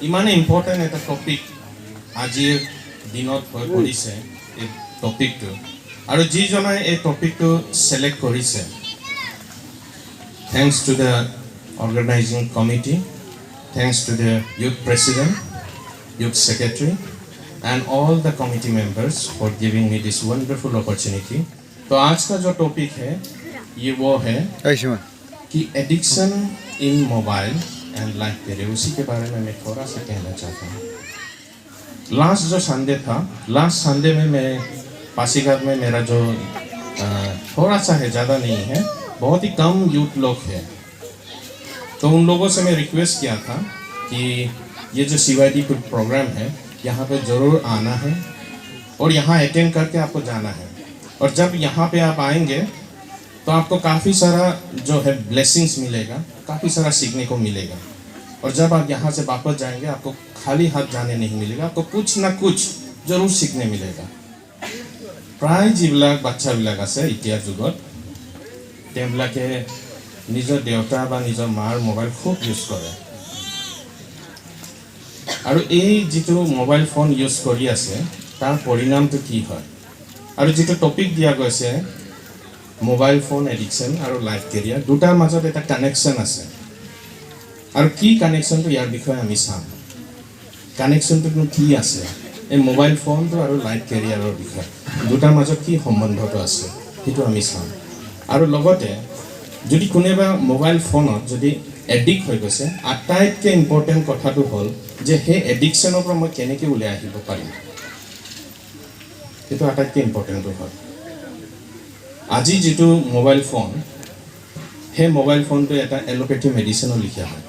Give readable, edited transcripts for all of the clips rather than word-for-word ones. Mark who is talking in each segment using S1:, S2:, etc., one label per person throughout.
S1: ইমানেই ইম্পৰ্টেণ্ট এটা টপিক আজিৰ দিনত হৈ পৰিছে এই টপিকটো। আৰু যিজনে এই টপিকটো ছিলেক্ট কৰিছে, thanks to the organizing committee, thanks to the youth president, youth secretary and all the committee members for giving me this wonderful opportunity. तो आज का जो टॉपिक है, ये वो है
S2: आयुष्मान
S1: कि addiction in mobile and life career। उसी के बारे में मैं थोड़ा सा कहना चाहता हूँ। लास्ट जो संडे था, लास्ट संडे में मैं पासीघाट में मेरा जो थोड़ा सा है, ज़्यादा नहीं है, बहुत ही कम यूथ लोग हैं, तो उन लोगों से मैं रिक्वेस्ट किया था कि ये जो सीवाईडी प्रोग्राम है, यहाँ पे ज़रूर आना है और यहाँ अटेंड करके आपको जाना है। और जब यहाँ पे आप आएंगे तो आपको काफ़ी सारा जो है ब्लेसिंग्स मिलेगा, काफ़ी सारा सीखने को मिलेगा। और जब आप यहाँ से वापस जाएंगे, आपको खाली हाथ जाने नहीं मिलेगा, आपको कुछ ना कुछ ज़रूर सीखने मिलेगा। প্ৰায় যিবিলাক বাচ্চাবিলাক আছে এতিয়াৰ যুগত, তেওঁবিলাকে নিজৰ দেউতা বা নিজৰ মাৰ মোবাইল খুব ইউজ কৰে। আৰু এই যিটো মোবাইল ফোন ইউজ কৰি আছে, তাৰ পৰিণামটো কি হয় আৰু যিটো টপিক দিয়া গৈছে, মোবাইল ফোন এডিকশ্যন আৰু লাইফ কেৰিয়াৰ, দুটাৰ মাজত এটা কানেকশ্যন আছে। আৰু কি কানেকশ্যনটো, ইয়াৰ বিষয়ে আমি চাম। কানেকশ্যনটোনো কি আছে এই মোবাইল ফোনটো আৰু লাইফ কেৰিয়াৰৰ বিষয়ে, দুটাৰ মাজত কি সম্বন্ধটো আছে, সেইটো আমি চাম। আৰু লগতে যদি কোনোবা মোবাইল ফোনত যদি এডিক্ট হৈ গৈছে, আটাইতকৈ ইম্পৰ্টেণ্ট কথাটো হ'ল যে সেই এডিকশ্যনৰ পৰা মই কেনেকৈ ওলাই আহিব পাৰিম, সেইটো আটাইতকৈ ইম্পৰ্টেণ্টটো হয়। আজি যিটো মোবাইল ফোন, সেই মোবাইল ফোনটো এটা এলোপেথি মেডিচিনৰ লিখা হয়,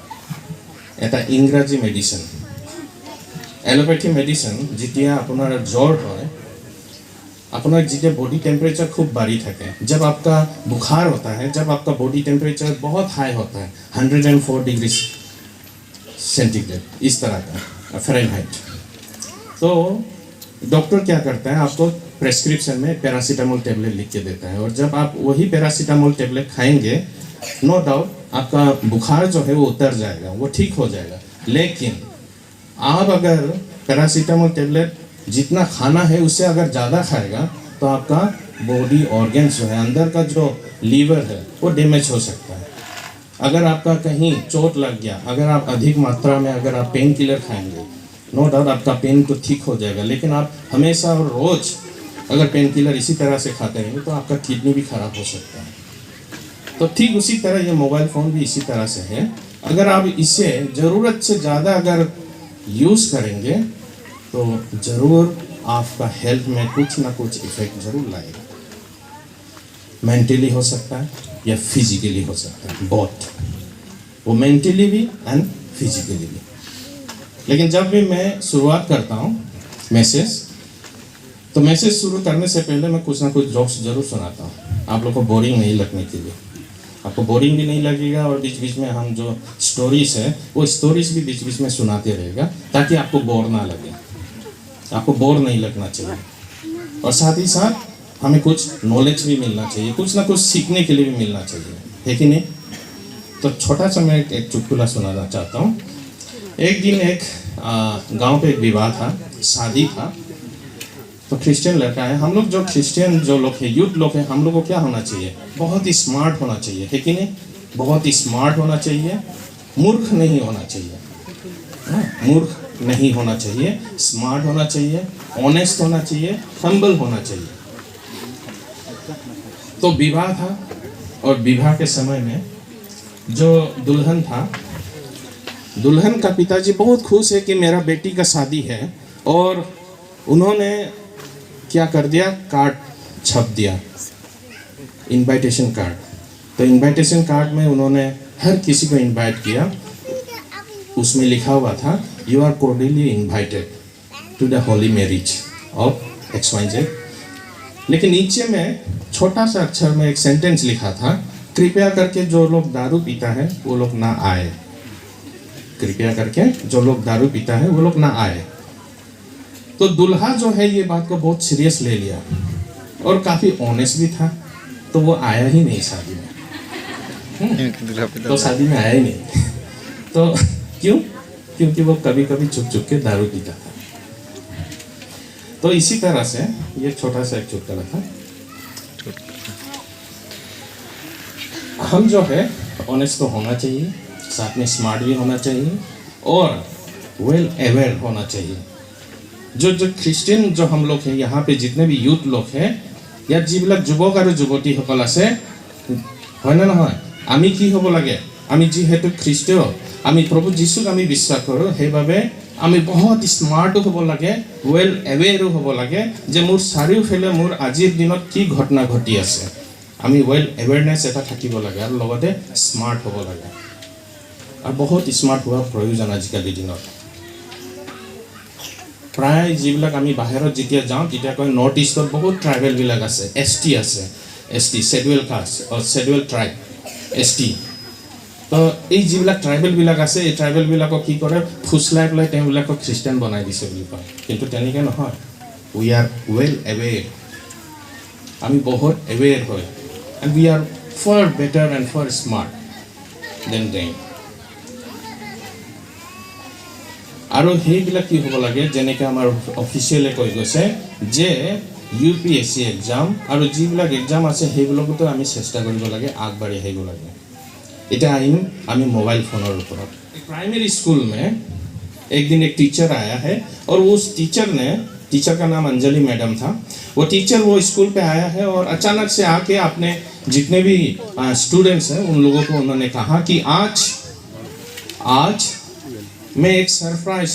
S1: এটা ইংৰাজী মেডিচিন, এলোপেথি মেডিচিন। যেতিয়া আপোনাৰ জ্বৰ হয়, আপোনাৰ যেতিয়া बॉडी टेम्परेचर खूब बाढ़ी থাকে, जब आपका बुखार होता है, जब आपका बॉडी टेम्परेचर बहुत हाई होता है, 104 डिग्री सेंटीग्रेड इस तरह का फ़ारेनहाइट, तो डॉक्टर क्या करता है, आपको प्रेस्क्रिप्शन में पैरासीटामोल टेबलेट लिख के देता है। और जब आप वही पैरासीटामोल टेबलेट खाएंगे, नो डाउट आपका बुखार जो है वो उतर जाएगा, वो ठीक हो जाएगा। लेकिन आप अगर पैरासीटामोल टेबलेट जितना खाना है उससे अगर ज़्यादा खाएगा, तो आपका बॉडी ऑर्गन्स जो है, अंदर का जो लीवर है, वो डैमेज हो सकता है। अगर आपका कहीं चोट लग गया, अगर आप अधिक मात्रा में अगर आप पेन किलर खाएंगे, नो डाउट आपका पेन तो ठीक हो जाएगा, लेकिन आप हमेशा और रोज़ अगर पेन किलर इसी तरह से खाते रहेंगे तो आपका किडनी भी खराब हो सकता है। तो ठीक उसी तरह ये मोबाइल फ़ोन भी इसी तरह से है। अगर आप इसे ज़रूरत से ज़्यादा अगर यूज़ करेंगे तो ज़रूर आपका हेल्थ में कुछ ना कुछ इफेक्ट ज़रूर लाएगा। मेंटली हो सकता है या फिजिकली हो सकता है, बोथ, वो मेंटली भी एंड फिजिकली भी। लेकिन जब भी मैं शुरुआत करता हूँ मैसेज, तो मैसेज शुरू करने से पहले मैं कुछ ना कुछ जोक्स ज़रूर सुनाता हूँ, आप लोग को बोरिंग नहीं लगने के लिए। आपको बोरिंग भी नहीं लगेगा और बीच बीच में हम जो स्टोरीज है, वो स्टोरीज भी बीच बीच में सुनाते रहेगा, ताकि आपको बोर ना लगे। आपको बोर नहीं लगना चाहिए और साथ ही साथ हमें कुछ नॉलेज भी मिलना चाहिए, कुछ ना कुछ सीखने के लिए भी मिलना चाहिए, है कि नहीं? तो छोटा सा मैं एक चुटकुला सुनाना चाहता हूँ। एक दिन एक गांव पे एक विवाह था, शादी था। तो क्रिश्चियन लड़का है। हम लोग जो क्रिश्चियन जो लोग हैं, यूथ लोग हैं, हम लोग को क्या होना चाहिए? बहुत ही स्मार्ट होना चाहिए, है कि नहीं? बहुत ही स्मार्ट होना चाहिए, मूर्ख नहीं होना चाहिए। हाँ, मूर्ख नहीं होना चाहिए, स्मार्ट होना चाहिए, ऑनेस्ट होना चाहिए, हम्बल होना चाहिए। तो विवाह था और विवाह के समय में जो दुल्हन था, दुल्हन का पिताजी बहुत खुश है कि मेरा बेटी का शादी है। और उन्होंने क्या कर दिया, कार्ड छप दिया, इनविटेशन कार्ड। तो इनविटेशन कार्ड में उन्होंने हर किसी को इनवाइट किया। उसमें लिखा हुआ था, "You are cordially invited to the holy marriage of X Y Z।" लेकिन नीचे में छोटा सा अक्षर में एक सेंटेंस लिखा था, "कृपया करके जो लोग दारू पीता है वो लोग ना आए। कृपया करके जो लोग दारू पीता है वो लोग ना आए।" तो दुल्हा जो है, ये बात को बहुत सीरियस ले लिया और काफ़ी ऑनेस्ट भी था, तो वो आया ही नहीं शादी में। तो शादी में आया ही नहीं। तो क्यों? क्योंकि वो कभी कभी छुप छुप के दारू पीता था। तो इसी तरह से ये छोटा सा एक चुटकुला था। हम जो है ऑनेस्ट तो होना चाहिए, साथ में स्मार्ट भी होना चाहिए और वेल अवेयर होना चाहिए। जो जो খ্ৰীষ্টিয়ান जो हम लोग हैं, यहाँ पे जितने भी यूथ लोग हैं, ইয়াত যিবিলাক যুৱক আৰু যুৱতীসকল আছে, হয়নে নহয়? আমি কি হ'ব লাগে? আমি যিহেতু খ্ৰীষ্টীয়, আমি প্ৰভু যীশুক আমি বিশ্বাস কৰোঁ, সেইবাবে আমি বহুত স্মাৰ্টো হ'ব লাগে, ৱেল এৱেৰো হ'ব লাগে যে মোৰ চাৰিওফালে মোৰ আজিৰ দিনত কি ঘটনা ঘটি আছে। আমি ৱেল এৱেৰনেছ এটা থাকিব লাগে আৰু লগতে স্মাৰ্ট হ'ব লাগে। আৰু বহুত স্মাৰ্ট হোৱা প্ৰয়োজন আজিকালিৰ দিনত। প্ৰায় যিবিলাক আমি বাহিৰত যেতিয়া যাওঁ, তেতিয়া কয় নৰ্থ ইষ্টত বহুত ট্ৰাইবেলবিলাক আছে, এছ টি আছে, ST, schedule caste, schedule tribe, ST। তো এই যিবিলাক ট্ৰাইবেলবিলাক আছে, এই ট্ৰাইবেলবিলাকক কি কৰে, ফুচলাই পেলাই তেওঁবিলাকক খ্ৰীষ্টান বনাই দিছে বুলি কয়। কিন্তু তেনেকৈ নহয়। We are well aware, আমি বহুত এৱেৰ হয় and we are far better and far smart than them। আৰু সেইবিলাক কি হ'ব লাগে, যেনেকৈ আমাৰ অফিচিয়েলে কৈ গৈছে যে ইউপিএছচি এক্সাম আৰু যিবিলাক এক্সাম আছে, সেইবিলাকতো আমি চেষ্টা কৰিব লাগে, আগবাঢ়ি আহিব লাগে। এতিয়া আহিম আমি মোবাইল ফোনৰ ওপৰত। प्राइमरी स्कूल में एक दिन एक टीचर आया है और उस टीचर ने, टीचर का नाम अंजलि मैडम था, वो टीचर वो स्कूल पे आया है और अचानक से आके अपने जितने भी स्टूडेंट्स हैं, उन लोगों को उन्होंने कहा कि आज आज मैं एक सरप्राइज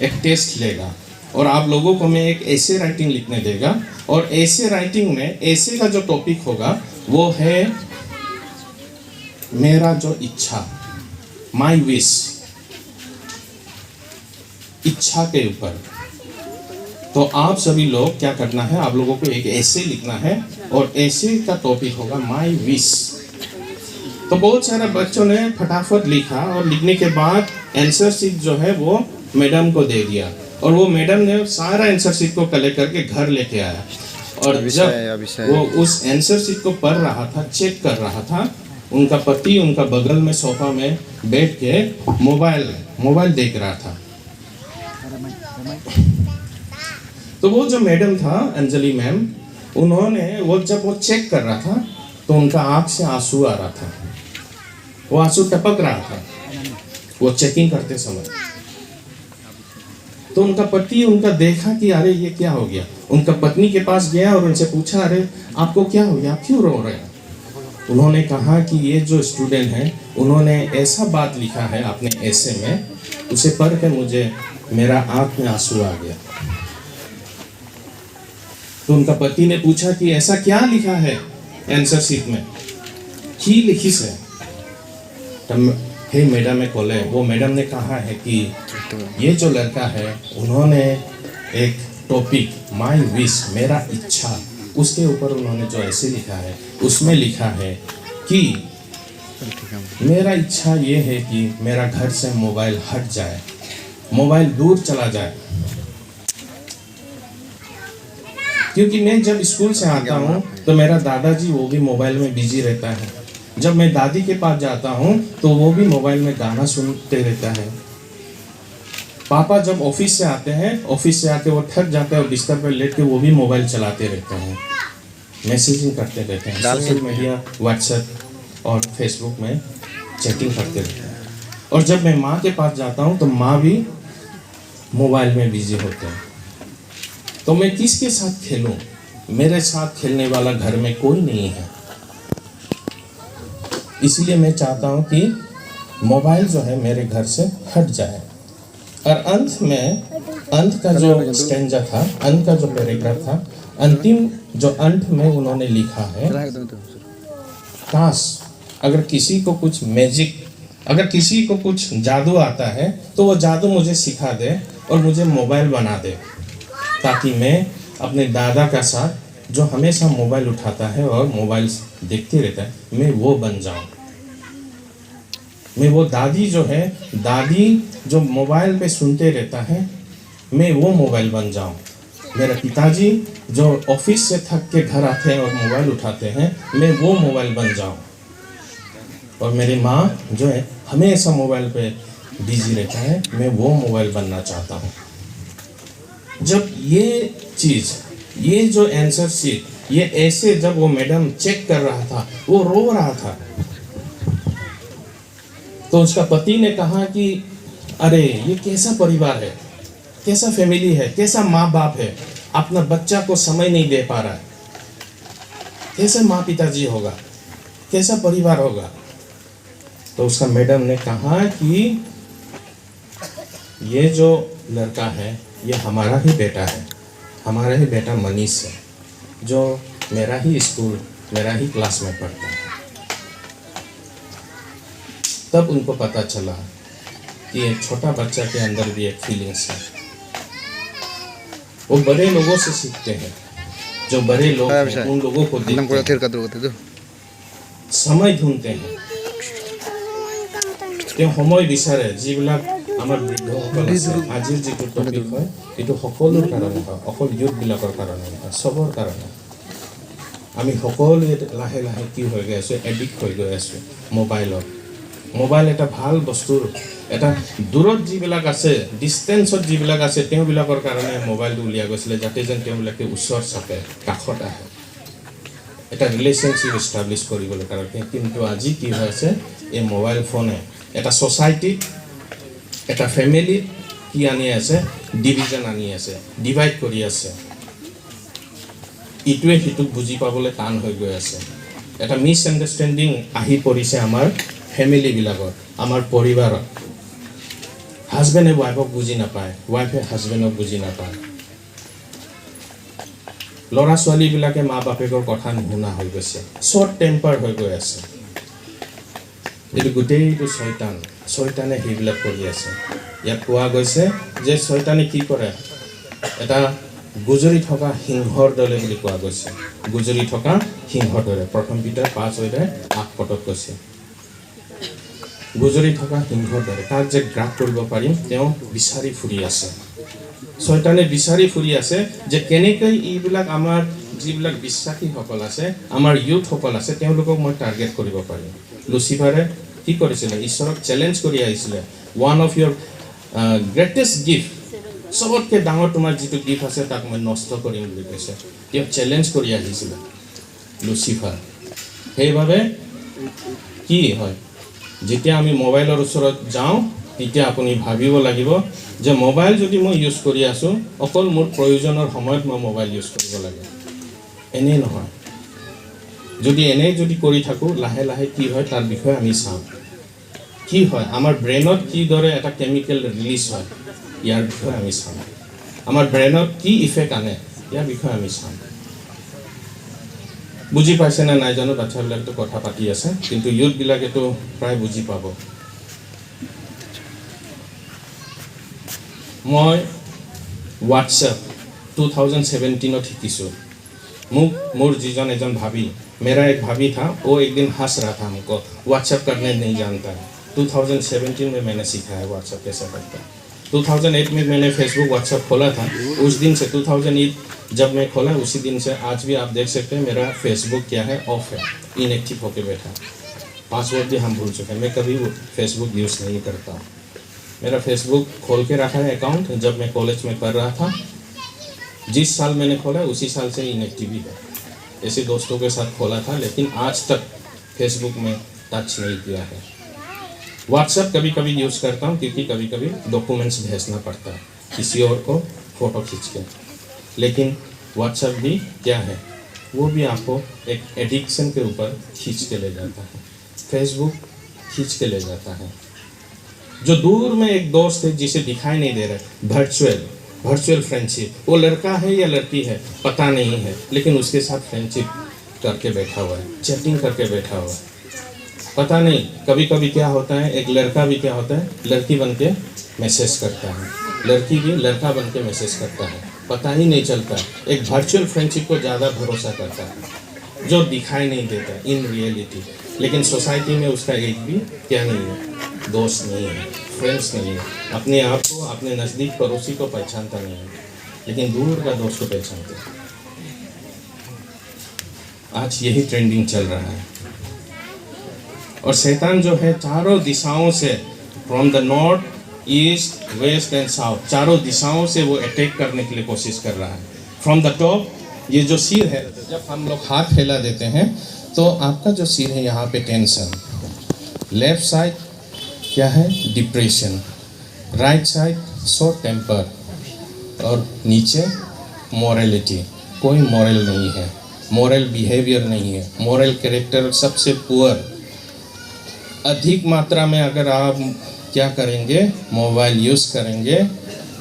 S1: एक टेस्ट लेगा और आप लोगों को मैं एक एसे राइटिंग लिखने देगा और एसे राइटिंग में एसे का जो टॉपिक होगा, वो है मेरा जो इच्छा, my wish, इच्छा के ऊपर। तो आप सभी लोग क्या करना है, आप लोगों को एक एसे लिखना है और एसे का टॉपिक होगा my wish. तो बहुत सारे बच्चों ने फटाफट लिखा और लिखने के बाद आंसर शीट जो है वो मैडम को दे दिया और वो मैडम ने सारा आंसर शीट को कलेक्ट करके घर लेके आया और
S2: अभिषेक,
S1: जब
S2: अभिषेक।
S1: वो उस आंसर शीट को पढ़ रहा था, चेक कर रहा था, उनका पति उनका बगल में सोफा में बैठ के मोबाइल मोबाइल देख रहा था। तो वो जो मैडम था, अंजलि मैम, उन्होंने वो जब वो चेक कर रहा था तो उनका आंख से आंसू आ रहा था, वो आंसू टपक रहा था वो चेकिंग करते समय। तो उनका पति उनका देखा कि अरे, ये क्या हो गया? उनका पत्नी के पास गया और उनसे पूछा, अरे, आपको क्या हो गया? आप क्यों रो रहे हैं? उन्होंने कहा कि ये जो स्टूडेंट है, उन्होंने ऐसा बात लिखा है अपने एसे में, उसे पढ़ के मुझे मेरा आंख में आंसू आ गया। तो उनका पति ने पूछा कि ऐसा क्या लिखा है आंसर शीट में, কি লিখিছে? तब हे मैडम ক'লে, वो मैडम ने कहा है कि ये जो लड़का है, उन्होंने एक टॉपिक my wish, मेरा इच्छा, उसके ऊपर उन्होंने जो एसे लिखा है, उसमें लिखा है कि मेरा इच्छा ये है कि मेरा घर से मोबाइल हट जाए, मोबाइल दूर चला जाए, क्योंकि मैं जब स्कूल से आता हूँ तो मेरा दादाजी वो भी मोबाइल में बिजी रहता है। जब मैं दादी के पास जाता हूँ तो वो भी मोबाइल में गाना सुनते रहता है। पापा जब ऑफिस से आते हैं, ऑफिस से आके वो थक जाते हैं और बिस्तर पर लेट के वो भी मोबाइल चलाते रहते हैं, मैसेजिंग करते रहते हैं, सोशल मीडिया, व्हाट्सएप और फेसबुक में चैटिंग करते रहते हैं। और जब मैं माँ के पास जाता हूँ तो माँ भी मोबाइल में बिजी होते हैं। तो मैं किसके साथ खेलूं? मेरे साथ खेलने वाला घर में कोई नहीं है। इसलिए मैं चाहता हूं कि मोबाइल जो है मेरे घर से हट जाए। और अंत में, अंत का जो स्टेंजा था, अंत का जो पैराग्राफ था, अंतिम जो अंत में उन्होंने लिखा है, काश अगर किसी को कुछ मैजिक, अगर किसी को कुछ जादू आता है तो वो जादू मुझे सिखा दे और मुझे मोबाइल बना दे, ताकि मैं अपने दादा का साथ, जो हमेशा मोबाइल उठाता है और मोबाइल देखते रहता है, मैं वो बन जाऊं। मैं वो दादी जो है, दादी जो मोबाइल पे सुनते रहता है, मैं वो मोबाइल बन जाऊं। मेरे पिताजी जो ऑफिस से थक के घर आते हैं और मोबाइल उठाते हैं, मैं वो मोबाइल बन जाऊं। और मेरी माँ जो है, हमेशा मोबाइल पे बिजी रहता है, मैं वो मोबाइल बनना चाहता हूँ। जब ये चीज़, ये जो आंसर शीट, ये ऐसे जब वो मैडम चेक कर रहा था, वो रो रहा था। तो उसका पति ने कहा कि अरे ये कैसा परिवार है, कैसा फैमिली है, कैसा माँ बाप है, अपना बच्चा को समय नहीं दे पा रहा है, कैसे माँ पिताजी होगा, कैसा परिवार होगा। तो उसका मैडम ने कहा कि ये जो लड़का है ये हमारा ही बेटा है, हमारा ही बेटा मनीष है, जो मेरा ही स्कूल, मेरा ही क्लास में पढ़ता है। तब उनको पता चला कि एक छोटा बच्चा के अंदर भी एक फीलिंग्स है। वो बड़े लोगों से सीखते हैं, जो बड़े लोग हैं उन लोगों को देखते हैं, समय ढूंढते हैं, তেওঁ সময় বিচাৰে। যিবিলাক আমাৰ বৃদ্ধসকল আছে, আজিৰ যিটো টপিক হয় এইটো সকলোৰ কাৰণে হয়, অকল ইউথবিলাকৰ কাৰণে নহয়, চবৰ কাৰণে। আমি সকলোৱে লাহে লাহে কি হৈ গৈ আছোঁ, এডিক্ট হৈ গৈ আছোঁ মোবাইলত। মোবাইল এটা ভাল বস্তুৰ, এটা দূৰত যিবিলাক আছে, ডিষ্টেঞ্চত যিবিলাক আছে, তেওঁবিলাকৰ কাৰণে মোবাইলটো উলিয়াই গৈছিলে, যাতে যেন তেওঁবিলাকে ওচৰ চাপে, কাষত আহে, এটা ৰিলেশ্যনশ্বিপ এষ্টাব্লিছ কৰিবলৈ কাৰণে। কিন্তু আজি কি হৈ আছে, এই মোবাইল ফোনে এটা ছ'চাইটিত, এটা ফেমিলিত কি আনি আছে, ডিভিজন আনি আছে, ডিভাইড কৰি আছে। ইটোৱে সিটোক বুজি পাবলৈ টান হৈ গৈ আছে। এটা মিছ আণ্ডাৰষ্টেণ্ডিং আহি পৰিছে আমাৰ ফেমিলিবিলাকত, আমাৰ পৰিবাৰত। হাজবেণ্ডে ৱাইফক বুজি নাপায়, ৱাইফে হাজবেণ্ডক বুজি নাপায়, ল'ৰা ছোৱালীবিলাকে মা বাপেকৰ কথা নুশুনা হৈ গৈছে, শ্বৰ্ট টেম্পাৰ হৈ গৈ আছে। এইটো গোটেইটো ছয়তান, ছয়তানে সেইবিলাক কৰি আছে। ইয়াত কোৱা গৈছে যে ছয়তানে কি কৰে, এটা গুজৰি থকা সিংহৰ দৰে বুলি কোৱা গৈছে, গুজৰি থকা সিংহৰ দৰে। প্ৰথম পিতৰ 5 অধ্যায় 8 পদত কৈছে, গুজৰি থকা সিংহৰ দৰে কাক যে গ্ৰাস কৰিব পাৰিম তেওঁ বিচাৰি ফুৰি আছে। ছয়তানে বিচাৰি ফুৰি আছে যে কেনেকৈ এইবিলাক আমাৰ যিবিলাক বিশ্বাসীসকল আছে, আমাৰ ইউথসকল আছে, তেওঁলোকক মই টাৰ্গেট কৰিব পাৰিম। লুচিফাৰে কি কৰিছিলে, ঈশ্বৰক চেলেঞ্জ কৰি আহিছিলে, one of your greatest gift, চবতকৈ ডাঙৰ তোমাৰ যিটো গিফ্ট আছে তাক মই নষ্ট কৰিম বুলি কৈছে। তেওঁ চেলেঞ্জ কৰি আহিছিলে লুচিফাৰ। সেইবাবে কি হয়, যেতিয়া আমি মোবাইলৰ ওচৰত যাওঁ তেতিয়া আপুনি ভাবিব লাগিব যে মোবাইল যদি মই ইউজ কৰি আছোঁ, অকল মোৰ প্ৰয়োজনৰ সময়ত মই মোবাইল ইউজ কৰিব লাগে, এনেই নহয়। যদি এনেই যদি কৰি থাকোঁ, লাহে লাহে কি হয় তাৰ বিষয়ে আমি চাওঁ। কি হয়, আমাৰ ব্ৰেইনত কিদৰে এটা কেমিকেল ৰিলিজ হয় ইয়াৰ বিষয়ে আমি চাওঁ, আমাৰ ব্ৰেইনত কি ইফেক্ট আনে ইয়াৰ বিষয়ে আমি চাওঁ। বুজি পাইছেনে নাই জানো, বাচ্ছাবিলাকতো কথা পাতি আছে, কিন্তু ইউথবিলাকেতো প্ৰায় বুজি পাব। মই হোৱাটছএপ 2017 শিকিছোঁ। মোক মোৰ যিজন এজন भाभी, मेरा एक भाभी था, वो एक दिन हंस रहा था हमको, व्हाट्सएप करने नहीं जानता है। 2017 में मैंने सीखा है व्हाट्सएप कैसा करता है। 2008 में मैंने फेसबुक व्हाट्सएप खोला था, उस दिन से 2008 जब मैं खोला उसी दिन से आज भी आप देख सकते हैं मेरा फेसबुक क्या है, ऑफ है, इनएक्टिव होके बैठा। पासवर्ड भी हम भूल चुके हैं, मैं कभी फेसबुक यूज़ नहीं करता। मेरा फेसबुक खोल के रखा है अकाउंट, जब मैं कॉलेज में पढ़ रहा था, जिस साल मैंने खोला उसी साल से इनएक्टिव ही है। ऐसे दोस्तों के साथ खोला था, लेकिन आज तक फेसबुक में टच नहीं किया है। व्हाट्सएप कभी कभी यूज़ करता हूँ, क्योंकि कभी कभी डॉक्यूमेंट्स भेजना पड़ता है किसी और को फ़ोटो खींच के। लेकिन व्हाट्सएप भी क्या है, वो भी आपको एक एडिक्शन के ऊपर खींच के ले जाता है, फेसबुक खींच के ले जाता है। जो दूर में एक दोस्त है जिसे दिखाई नहीं दे रहा है, वर्चुअल वर्चुअल फ्रेंडशिप, वो लड़का है या लड़की है पता नहीं है, लेकिन उसके साथ फ्रेंडशिप करके बैठा हुआ है, चैटिंग करके बैठा हुआ है, पता नहीं। कभी कभी क्या होता है, एक लड़का भी क्या होता है, लड़की बन के मैसेज करता है, लड़की भी लड़का बन के मैसेज करता है, पता ही नहीं चलता। एक वर्चुअल फ्रेंडशिप को ज़्यादा भरोसा करता है, जो दिखाई नहीं देता इन रियलिटी, लेकिन सोसाइटी में उसका एक भी क्या नहीं है, दोस्त नहीं है, फ्रेंड्स नहीं है। अपने आप को, अपने नज़दीक पड़ोसी को पहचानता नहीं है, लेकिन दूर का दोस्त को पहचानते हैं। आज यही ट्रेंडिंग चल रहा है। और शैतान जो है चारों दिशाओं से From the north, east, west and south, चारों दिशाओं से वो अटैक करने के लिए कोशिश कर रहा है। फ्रॉम the top, ये जो सिर है, जब हम लोग हाथ फैला देते हैं तो आपका जो सिर है यहाँ पे टेंशन, लेफ्ट साइड क्या है, depression, right side short temper, और नीचे मॉरलिटी, कोई मॉरल नहीं है, मॉरल बिहेवियर नहीं है, मॉरल कैरेक्टर सबसे पुअर। अधिक मात्रा में अगर आप क्या करेंगे, मोबाइल यूज़ करेंगे,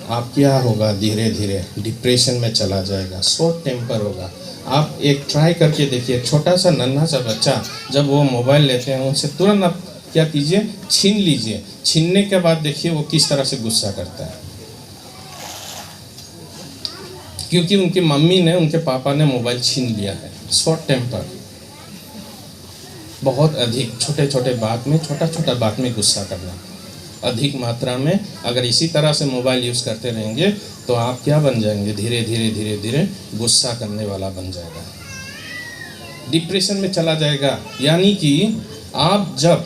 S1: आप क्या होगा, धीरे धीरे डिप्रेशन में चला जाएगा, शॉर्ट टेम्पर होगा। आप एक ट्राई करके देखिए, छोटा सा नन्हा सा बच्चा जब वो मोबाइल लेते हैं, उनसे तुरंत आप क्या कीजिए, छीन लीजिए। छीनने के बाद देखिए वो किस तरह से गुस्सा करता है, क्योंकि उनकी मम्मी ने, उनके पापा ने मोबाइल छीन लिया है। शॉर्ट टेम्पर, बहुत अधिक छोटे छोटे बात में, छोटा छोटा बात में गुस्सा करना, अधिक मात्रा में अगर इसी तरह से मोबाइल यूज़ करते रहेंगे तो आप क्या बन जाएंगे, धीरे धीरे धीरे धीरे गुस्सा करने वाला बन जाएगा, डिप्रेशन में चला जाएगा। यानी कि आप जब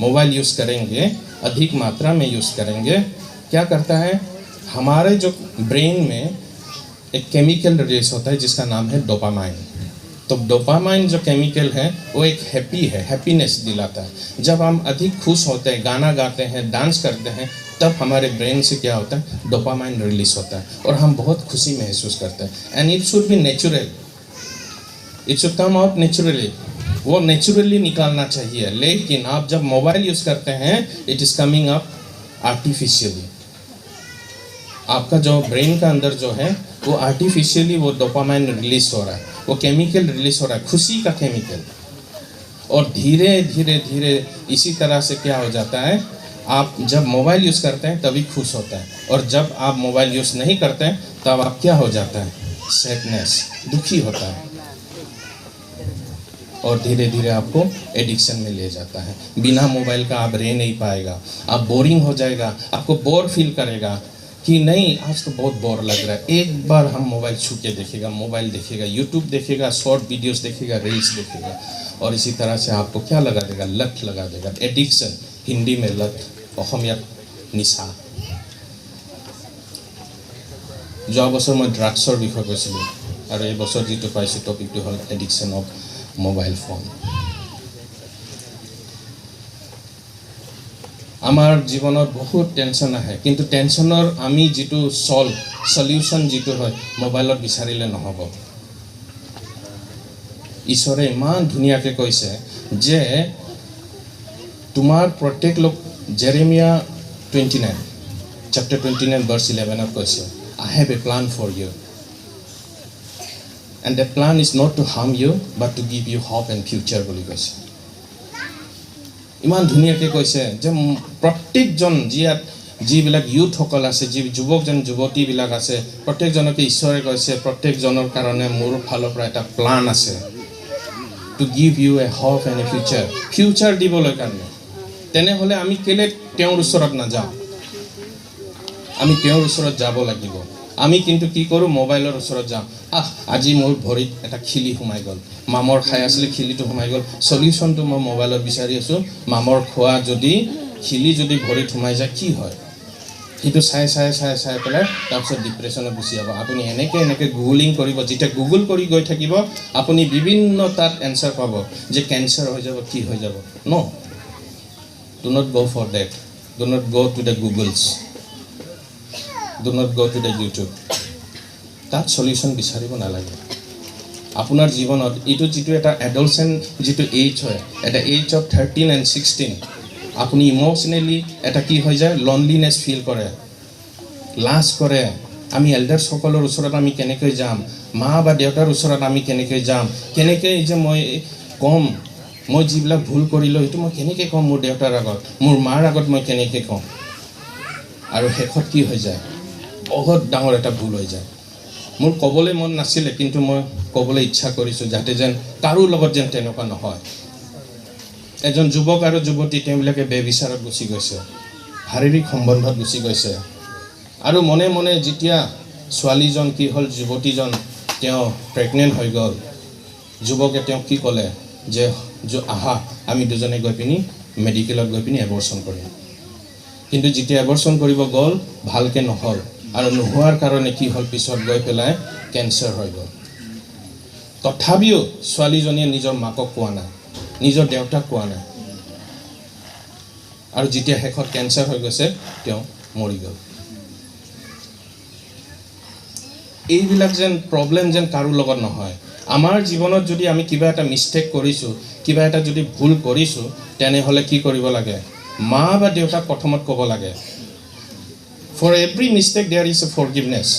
S1: मोबाइल यूज़ करेंगे, अधिक मात्रा में यूज़ करेंगे, क्या करता है, हमारे जो ब्रेन में एक केमिकल रिलीज होता है जिसका नाम है डोपामाइन। तो डोपामाइन जो केमिकल है वो एक हैप्पी है, हैप्पीनेस दिलाता है। जब हम अधिक खुश होते हैं, गाना गाते हैं, डांस करते हैं, तब हमारे ब्रेन से क्या होता है, डोपामाइन रिलीज होता है और हम बहुत खुशी महसूस करते हैं। And it should be natural, it should come out naturally, वो नेचुरली निकालना चाहिए। लेकिन आप जब मोबाइल यूज़ करते हैं, it is coming up artificially. आपका जो ब्रेन का अंदर जो है वो आर्टिफिशियली वो डोपामाइन रिलीज हो रहा है, वो केमिकल रिलीज हो रहा है, खुशी का केमिकल। और धीरे धीरे धीरे इसी तरह से क्या हो जाता है, आप जब मोबाइल यूज़ करते हैं तभी खुश होता है, और जब आप मोबाइल यूज़ नहीं करते हैं तब आप क्या हो जाता है, सैडनेस, दुखी होता है, और धीरे धीरे आपको एडिक्शन में ले जाता है। बिना मोबाइल का आप रह नहीं पाएगा, आप बोरिंग हो जाएगा, आपको बोर फील करेगा कि नहीं आज तो बहुत बोर लग रहा है। एक बार हम मोबाइल छू के देखेगा, मोबाइल देखेगा, यूट्यूब देखेगा, शॉर्ट वीडियोस देखेगा, रील्स देखेगा, और इसी तरह से आपको क्या लगा देगा, लत लगा देगा, एडिक्शन, हिंदी में लत, অসমীয়াত নিচা। যোৱা বছৰ মই ড্ৰাগছৰ বিষয়ে কৈছিলোঁ, আৰু এই বছৰ যিটো পাইছোঁ টপিকটো হ'ল এডিকশ্যন অফ মোবাইল ফোন। আমাৰ জীৱনত বহুত টেনশ্যন আহে, কিন্তু টেনশ্যনৰ আমি যিটো চলিউশ্যন যিটো হয় মোবাইলত বিচাৰিলে নহ'ব। ঈশ্বৰে ইমান ধুনীয়াকৈ কৈছে যে তোমাৰ প্ৰত্যেক লোক, Jeremiah 29, chapter 29 verse 11 কৈছে, I have a plan for you, and that plan is not to harm you but to give you hope and future বুলি কৈছে। ইমান ধুনীয়াকৈ কৈছে যে প্ৰত্যেকজন যি ইয়াত যিবিলাক ইউথসকল আছে, যি যুৱকজন যুৱতীবিলাক আছে, প্ৰত্যেকজনকে ঈশ্বৰে কৈছে প্ৰত্যেকজনৰ কাৰণে মোৰ ফালৰ পৰা এটা প্লান আছে, to give you a hope and a future, future দিবলৈ কাৰণে। তেনেহ'লে আমি কেলৈ তেওঁৰ ওচৰত নাযাওঁ? আমি তেওঁৰ ওচৰত যাব লাগিব। আমি কিন্তু কি কৰোঁ, মোবাইলৰ ওচৰত যাওঁ। আহ, আজি মোৰ ভৰিত এটা খিলি সোমাই গ'ল, মামৰ খাই আছিলে, খিলিটো সোমাই গ'ল, চলিউশ্যনটো মই মোবাইলত বিচাৰি আছোঁ। মামৰ খোৱা যদি খিলি যদি ভৰিত সোমাই যায় কি হয়, সেইটো চাই চাই চাই চাই পেলাই তাৰপিছত ডিপ্ৰেশ্যনত গুচি যাব। আপুনি এনেকৈ এনেকৈ গুগলিং কৰিব, যেতিয়া গুগল কৰি গৈ থাকিব আপুনি বিভিন্ন তাত এনচাৰ পাব যে কেঞ্চাৰ হৈ যাব, কি হৈ যাব। No, do not go for that, do not go to the Googles, do not go to the YouTube. তাত চলিউশ্যন বিচাৰিব নালাগে। আপোনাৰ জীৱনত এইটো যিটো এটা এডলচেণ্ট যিটো এইজ হয়, এটা এইজ অফ 13 এণ্ড 16, আপুনি ইম'চনেলি এটা কি হৈ যায়, লনলিনেছ ফিল কৰে, লাজ কৰে। আমি এল্ডাৰ্ছসকলৰ ওচৰত আমি কেনেকৈ যাম, মা বা দেউতাৰ ওচৰত আমি কেনেকৈ যাম, কেনেকৈ যে মই ক'ম মই যিবিলাক ভুল কৰিলোঁ সেইটো মই কেনেকৈ ক'ম মোৰ দেউতাৰ আগত, মোৰ মাৰ আগত মই কেনেকৈ ক'ম। আৰু শেষত কি হৈ যায়, বহুত ডাঙৰ এটা ভুল হৈ যায়। মোৰ ক'বলৈ মন নাছিলে, কিন্তু মই ক'বলৈ ইচ্ছা কৰিছোঁ যাতে যেন কাৰো লগত যেন তেনেকুৱা নহয়। এজন যুৱক আৰু যুৱতী তেওঁবিলাকে বেবিচাৰত গুচি গৈছে, শাৰীৰিক সম্বন্ধত গুচি গৈছে। আৰু মনে মনে যেতিয়া ছোৱালীজন কি হ'ল, যুৱতীজন তেওঁ প্ৰেগনেণ্ট হৈ গ'ল, যুৱকে তেওঁক কি ক'লে যে আহা আমি দুজনে গৈ পিনি মেডিকেলত গৈ পিনি এবৰ্চন কৰিম। কিন্তু যেতিয়া এবৰ্চন কৰিব গ'ল ভালকৈ নহ'ল, আৰু নোহোৱাৰ কাৰণে কি হ'ল, পিছত গৈ পেলাই কেঞ্চাৰ হৈ গ'ল। তথাপিও ছোৱালীজনীয়ে নিজৰ মাকক কোৱা নাই, নিজৰ দেউতাক কোৱা নাই, আৰু যেতিয়া শেষত কেঞ্চাৰ হৈ গৈছে তেওঁ মৰি গ'ল। এইবিলাক যেন প্ৰব্লেম যেন কাৰো লগত নহয়। আমাৰ জীৱনত যদি আমি কিবা এটা মিষ্টেক কৰিছোঁ, কিবা এটা যদি ভুল কৰিছোঁ, তেনেহ'লে কি কৰিব লাগে? মা বা দেউতাক প্ৰথমত ক'ব লাগে। For every mistake there is a forgiveness.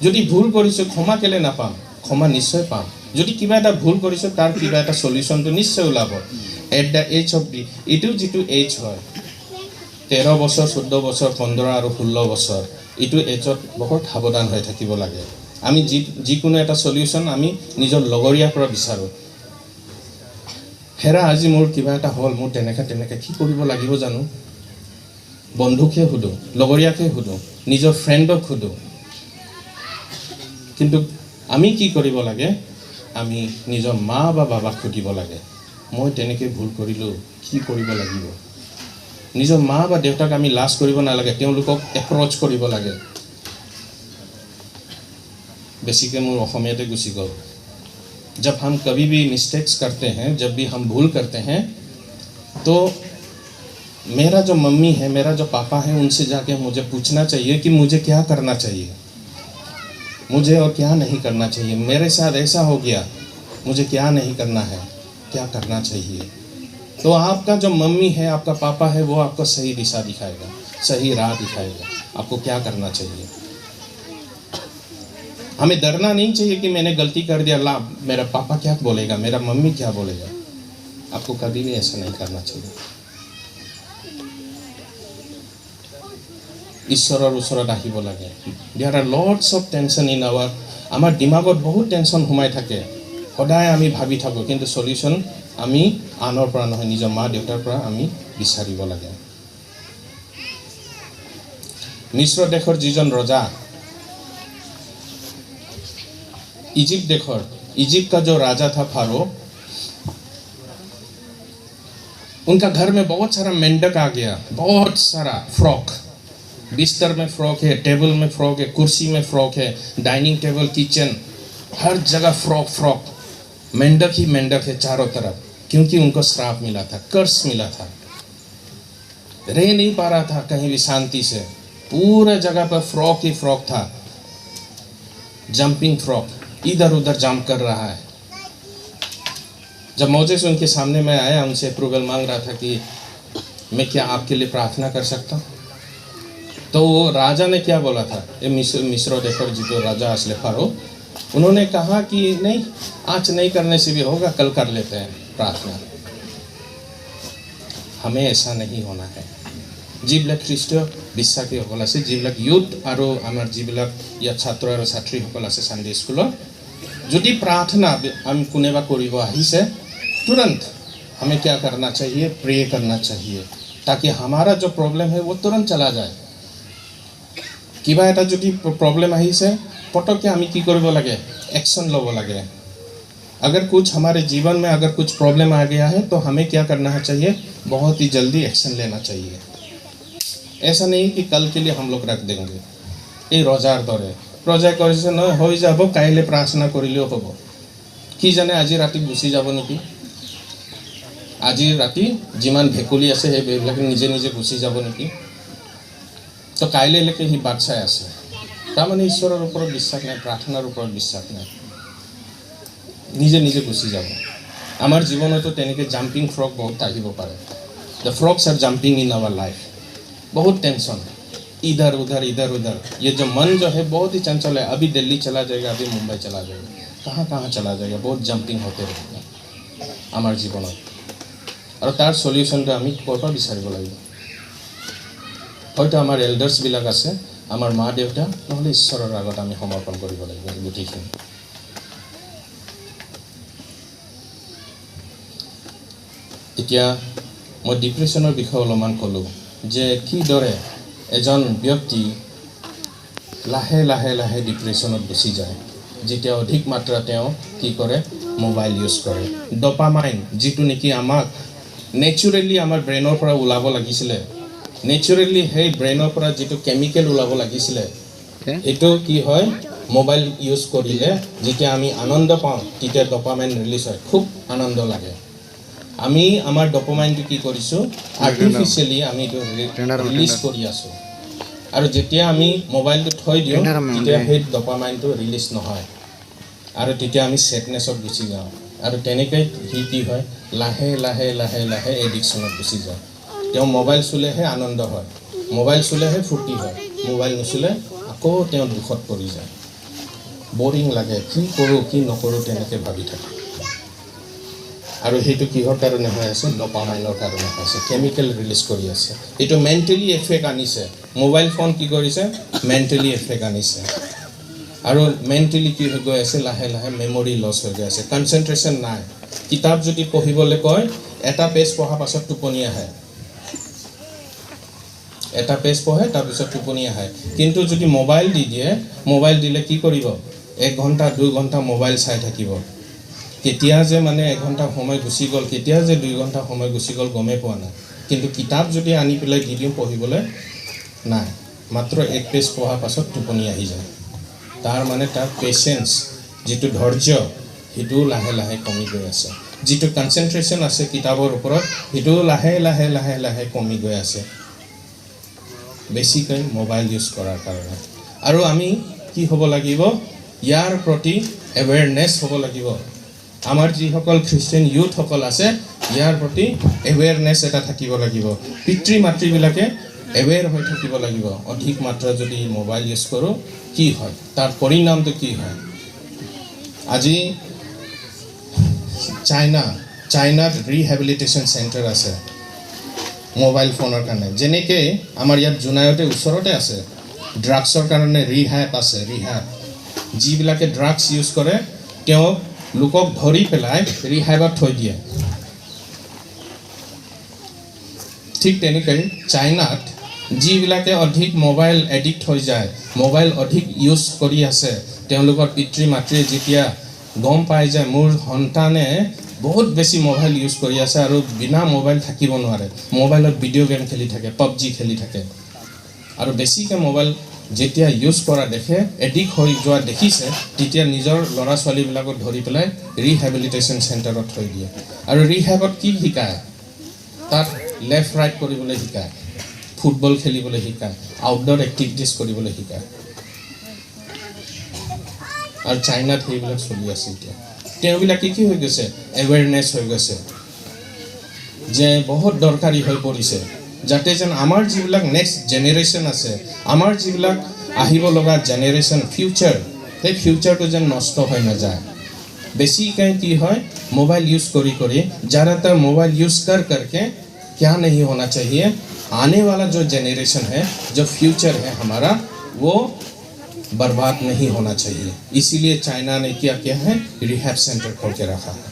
S1: যদি ভুল কৰিছোঁ ক্ষমা কেলৈ নাপাম? ক্ষমা নিশ্চয় পাম। যদি কিবা এটা ভুল কৰিছোঁ তাৰ কিবা এটা চলিউশ্যনটো নিশ্চয় ওলাব। At the age of the এইটো যিটো এজ হয়, 13 বছৰ, 14 বছৰ, 15 আৰু 16 বছৰ, এইটো এজত বহুত সাৱধান হৈ থাকিব লাগে। আমি যিকোনো এটা চলিউশ্যন আমি নিজৰ লগৰীয়াৰ পৰা বিচাৰোঁ। হেৰা আজি মোৰ কিবা এটা হ'ল, মোৰ তেনেকৈ তেনেকৈ কি কৰিব লাগিব জানো? বন্ধুকহে সোধোঁ, লগৰীয়াকহে সোধোঁ, নিজৰ ফ্ৰেণ্ডক সোধোঁ। কিন্তু আমি কি কৰিব লাগে? আমি নিজৰ মা বা বাবাক সুধিব লাগে, মই তেনেকৈ ভুল কৰিলোঁ, কি কৰিব লাগিব? নিজৰ মা বা দেউতাক আমি লাজ কৰিব নালাগে, তেওঁলোকক এপ্ৰ'চ কৰিব লাগে। বেছিকৈ মোৰ অসমীয়াতে গুচি গ'ল। जब हम कभी भी मिस्टेक्स करते हैं, जब भी हम भूल करते हैं, तो मेरा जो मम्मी है, मेरा जो पापा है, उनसे जाके मुझे पूछना चाहिए कि मुझे क्या करना चाहिए, मुझे और क्या नहीं करना चाहिए। मेरे साथ ऐसा हो गया, मुझे क्या नहीं करना है, क्या करना चाहिए। तो आपका जो मम्मी है, आपका पापा है, वो आपको सही दिशा दिखाएगा, सही राह दिखाएगा, आपको क्या करना चाहिए। हमें डरना नहीं चाहिए कि मैंने गलती कर दिया, ला मेरा पापा क्या बोलेगा, मेरा मम्मी क्या बोलेगा। आपको कभी भी ऐसा नहीं करना चाहिए। ঈশ্বৰৰ ওচৰত আহিব লাগে। There are lots of tension in our, আমাৰ দিমাগত বহুত টেনশ্যন সোমাই থাকে, সদায় আমি ভাবি থাকোঁ, কিন্তু চলিউশ্যন আমি আনৰ পৰা নহয়, নিজৰ মা দেউতাৰ পৰা আমি বিচাৰিব লাগে। মিশ্ৰ দেশৰ যিজন ৰজা, इजिप्ट देशर, इजिप्ट का जो राजा था फारो, उनका घर में बहुत सारा मेंढक आ गया, बहुत सारा फ्रॉक, बिस्तर में फ्रॉक है, टेबल में फ्रॉक है, कुर्सी में फ्रॉक है, डाइनिंग टेबल, किचन, हर जगह फ्रॉक फ्रॉक, मेंढक ही मेंढक है चारों तरफ, क्योंकि उनको श्राप मिला था, कर्ज मिला था। रह नहीं पा रहा था कहीं भी शांति से, पूरा जगह पर फ्रॉक ही फ्रॉक था, जंपिंग फ्रॉक, इधर उधर जंप कर रहा है। जब मोजेस उनके सामने में आया, उनसे अप्रूवल मांग रहा था कि मैं क्या आपके लिए प्रार्थना कर सकता हूँ, तो वो राजा ने क्या बोला था, ये मिस्र देशर जी राजा असले फारो, उन्होंने कहा कि नहीं, आज नहीं करने से भी होगा, कल कर लेते हैं प्रार्थना। हमें ऐसा नहीं होना है। যিবিলাক খ্ৰীষ্টীয় বিশ্বাসীসকল আছে, যিবিলাক ইউথ আৰু আমাৰ যিবিলাক ইয়াত ছাত্ৰ আৰু ছাত্ৰীসকল আছে ছানডে স্কুলত, যদি প্ৰাৰ্থনা আমি কোনোবা কৰিব আহিছে, तुरंत हमें क्या करना चाहिए, प्रे करना चाहिए, ताकि हमारा जो प्रॉब्लम है वो तुरंत चला जाए। কিবা এটা যদি প্ৰব্লেম আহিছে, পটককৈ আমি কি কৰিব লাগে, একশ্যন ল'ব লাগে। अगर कुछ हमारे जीवन में अगर कुछ प्रॉब्लम आ गया है तो हमें क्या करना चाहिए, बहुत ही जल्दी एक्शन लेना चाहिए। ऐसा नहीं कि कल के लिए हम लोग रख देंगे। এই ৰজাৰ দৰে, ৰজাই কৈছে নহয় হৈ যাব, কাইলৈ প্ৰাৰ্থনা কৰিলেও হ'ব, কি জানে আজি ৰাতি গুচি যাব নেকি, আজি ৰাতি যিমান ভেকুলী আছে সেইবিলাকে নিজে নিজে গুচি যাব নেকি, তো কাইলৈলৈকে সি বাট চাই আছে। তাৰমানে ঈশ্বৰৰ ওপৰত বিশ্বাস নাই, প্ৰাৰ্থনাৰ ওপৰত বিশ্বাস নাই, নিজে নিজে গুচি যাব। আমাৰ জীৱনতো তেনেকৈ জাম্পিং ফ্ৰক বহুত আহিব পাৰে। The frogs are jumping in our life. बहुत टेंशन, इधर उधर इधर उधर, ये जो मन जो है बहुत ही चंचल है। अभी दिल्ली चला जाएगा, अभी मुंबई चला जाएगा, कहाँ कहाँ चला जाएगा, बहुत जंपिंग होते रहेगा আমাৰ জীৱনত। আৰু তাৰ চলিউশ্যনটো আমি ক'ৰ পৰা বিচাৰিব লাগিব? হয়তো আমাৰ এল্ডাৰ্ছবিলাক আছে, আমাৰ মা দেউতা, নহ'লে ঈশ্বৰৰ আগত আমি সমৰ্পণ কৰিব লাগিব গোটেইখিনি। এতিয়া মই ডিপ্ৰেশ্যনৰ বিষয়ে অলপমান ক'লোঁ যে কিদৰে এজন ব্যক্তি লাহে লাহে লাহে ডিপ্ৰেশ্যনত গুচি যায়, যেতিয়া অধিক মাত্ৰা তেওঁ কি কৰে, মোবাইল ইউজ কৰে। ডপামাইন যিটো নেকি আমাক নেচাৰেলি আমাৰ ব্ৰেইনৰ পৰা ওলাব লাগিছিলে, নেচাৰেলি সেই ব্ৰেইনৰ পৰা যিটো কেমিকেল ওলাব লাগিছিলে, সেইটো কি হয়, মোবাইল ইউজ কৰিলে যেতিয়া আমি আনন্দ পাওঁ তেতিয়া ডপামাইন ৰিলিজ হয়, খুব আনন্দ লাগে। আমি আমাৰ ডপামাইনটো কি কৰিছোঁ, আৰ্টিফিচিয়েলি আমি এইটো ৰিলিজ কৰি আছোঁ। আৰু যেতিয়া আমি মোবাইলটো থৈ দিওঁ তেতিয়া সেই ডপামাইনটো ৰিলিজ নহয় আৰু তেতিয়া আমি ছেডনেছত গুচি যাওঁ। আৰু তেনেকৈ সি কি হয়, লাহে লাহে লাহে লাহে এডিকশ্যনত গুচি যায়। তেওঁ মোবাইল চুলেহে আনন্দ হয়, মোবাইল চুলেহে ফূৰ্তি হয়, মোবাইল নুচুলে আকৌ তেওঁ দুখত পৰি যায়, বৰিং লাগে, কি কৰোঁ কি নকৰোঁ তেনেকৈ ভাবি থাকে। আৰু সেইটো কিহৰ কাৰণে হৈ আছে, ডপামাইনৰ কাৰণে হৈ আছে, কেমিকেল ৰিলিজ কৰি আছে। এইটো মেণ্টেলি এফেক্ট আনিছে। মোবাইল ফোন কি কৰিছে, মেণ্টেলি এফেক্ট আনিছে। আৰু মেণ্টেলি কি হৈ গৈ আছে, লাহে লাহে মেমৰি লছ হৈ গৈ আছে, কনচেনট্ৰেশ্যন নাই। কিতাপ যদি পঢ়িবলৈ কয়, এটা পেজ পঢ়াৰ পাছত টোপনি আহে, এটা পেজ পঢ়ে তাৰপিছত টোপনি আহে। কিন্তু যদি মোবাইল দি দিয়ে, মোবাইল দিলে কি কৰিব, 1 ঘণ্টা 2 ঘণ্টা মোবাইল চাই থাকিব। কেতিয়া যে মানে 1 ঘণ্টা সময় গুচি গ'ল, কেতিয়া যে 2 ঘণ্টা সময় গুচি গ'ল গমেই পোৱা নাই। কিন্তু কিতাপ যদি আনি পেলাই দি দিওঁ পঢ়িবলৈ, নাই, মাত্ৰ 1 পেজ পঢ়াৰ পাছত টোপনি আহি যায়। তাৰ মানে তাৰ পেচেঞ্চ, যিটো ধৈৰ্য, সেইটোও লাহে লাহে কমি গৈ আছে। যিটো কনচেনট্ৰেশ্যন আছে কিতাপৰ ওপৰত, সেইটোও লাহে লাহে লাহে লাহে কমি গৈ আছে, বেছিকৈ মোবাইল ইউজ কৰাৰ কাৰণে। আৰু আমি কি হ'ব লাগিব, ইয়াৰ প্ৰতি এৱেৰনেছ হ'ব লাগিব। আমাৰ যিসকল খ্ৰীষ্টিয়ান ইউথসকল আছে, ইয়াৰ প্ৰতি এৱেৰনেছ এটা থাকিব লাগিব। পিতৃ মাতৃবিলাকে এৱেৰ হৈ থাকিব লাগিব। অধিক মাত্ৰা যদি মোবাইল ইউজ কৰোঁ কি হয়, তাৰ পৰিণামটো কি হয়। আজি চাইনাত ৰিহেবিলিটেশ্যন চেণ্টাৰ আছে মোবাইল ফোনৰ কাৰণে। যেনেকৈ আমাৰ ইয়াত জোনাইতে ওচৰতে আছে, ড্ৰাগছৰ কাৰণে ৰিহেব আছে। ৰিহেব, যিবিলাকে ড্ৰাগছ ইউজ কৰে তেওঁক লোকক ধৰি পেলাই ৰিহেবত থৈ দিয়ে। ঠিক তেনেকৈ চাইনাত যিবিলাকে অধিক মোবাইল এডিক্ট হৈ যায়, মোবাইল অধিক ইউজ কৰি আছে, তেওঁলোকৰ পিতৃ মাতৃয়ে যেতিয়া গম পায় যে মোৰ সন্তানে বহুত বেছি মোবাইল ইউজ কৰি আছে আৰু বিনা মোবাইল থাকিব নোৱাৰে, মোবাইলত ভিডিঅ' গেম খেলি থাকে, পাবজি খেলি থাকে, আৰু বেছিকৈ মোবাইল যেতিয়া ইউজ কৰা দেখে, এডিক্ট হৈ যোৱা দেখিছে, তেতিয়া নিজৰ ল'ৰা ছোৱালীবিলাকক ধৰি পেলাই ৰিহেবিলিটেশ্যন চেণ্টাৰত থৈ দিয়ে। আৰু ৰিহেবত কি শিকায়, তাত লেফ্ট ৰাইট কৰিবলৈ শিকায়, ফুটবল খেলিবলৈ শিকায়, আউটড'ৰ এক্টিভিটিছ কৰিবলৈ শিকায়। আৰু চাইনাত সেইবিলাক চলি আছে এতিয়া। তেওঁবিলাকে কি হৈ গৈছে, এৱেৰনেছ হৈ গৈছে যে বহুত দৰকাৰী হৈ পৰিছে, যাতে যেন আমাৰ যিবিলাক নেক্সট জেনেৰেশ্যন আছে, আমাৰ যিবিলাক আহিব লগা জেনেৰেশ্যন ফিউচাৰ, সেই ফিউচাৰটো যেন নষ্ট হৈ নাযায়। বেছিকৈ কি হয়, মোবাইল ইউজ কৰি কৰি ज़्यादातर मोबाइल यूज़ कर करके क्या नहीं होना चाहिए, आने वाला जो जनरेशन है, जो फ्यूचर है हमारा, वो बर्बाद नहीं होना चाहिए। इसीलिए चाइना ने क्या किया है, रिहैब सेंटर खोल के रखा है।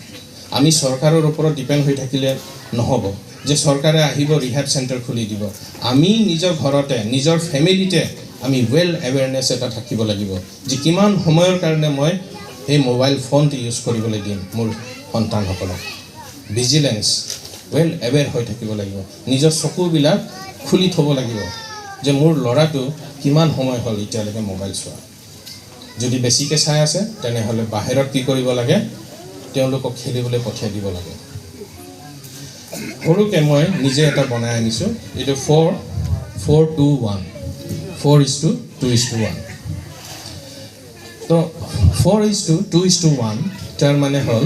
S1: আমি চৰকাৰৰ ওপৰত ডিপেণ্ড হৈ থাকিলে নহ'ব যে চৰকাৰে আহিব ৰিহেব চেণ্টাৰ খুলি দিব। আমি নিজৰ ঘৰতে, নিজৰ ফেমিলিতে আমি ৱেল এৱেৰনেছ এটা থাকিব লাগিব যে কিমান সময়ৰ কাৰণে মই সেই মোবাইল ফোনটো ইউজ কৰিবলৈ দিম মোৰ সন্তানসকলক। ভিজিলেঞ্চ, ৱেল এৱেৰ হৈ থাকিব লাগিব। নিজৰ চকুবিলাক খুলি থ'ব লাগিব যে মোৰ ল'ৰাটো কিমান সময় হ'ল এতিয়ালৈকে মোবাইল চোৱা। যদি বেছিকৈ চাই আছে তেনেহ'লে বাহিৰত কি কৰিব লাগে, তেওঁলোকক খেলিবলৈ পঠিয়াই দিব লাগে। সৰুকৈ মই নিজে এটা বনাই আনিছোঁ, এইটো 4 4 2 1, 4:2:1। তো 4:2:1 তাৰ মানে হ'ল,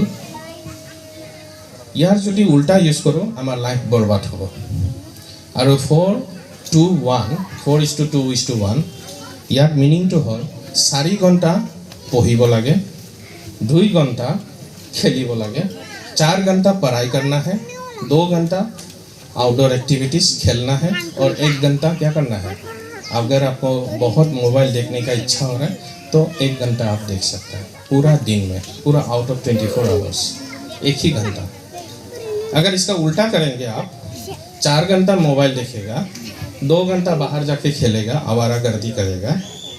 S1: ইয়াৰ যদি উল্টা ইউজ কৰোঁ আমাৰ লাইফ বৰবাদ হ'ব। আৰু 4 2 1, 4:2:1, ইয়াৰ মিনিংটো হ'ল 4 ঘণ্টা পঢ়িব লাগে, 2 ঘণ্টা খেলিব লাগে, 4 घंटा पढ़ाई करना है, 2 घंटा आउटडोर एक्टिविटीज़ खेलना है और 1 घंटा क्या करना है, अगर आपको बहुत मोबाइल देखने का इच्छा हो रहा है तो 1 घंटा आप देख सकते हैं पूरा दिन में, पूरा आउट ऑफ 24 आवर्स 1 ही घंटा। अगर इसका उल्टा करेंगे आप, 4 घंटा मोबाइल देखेगा, 2 घंटा बाहर जाके खेलेगा, आवारागर्दी करेगा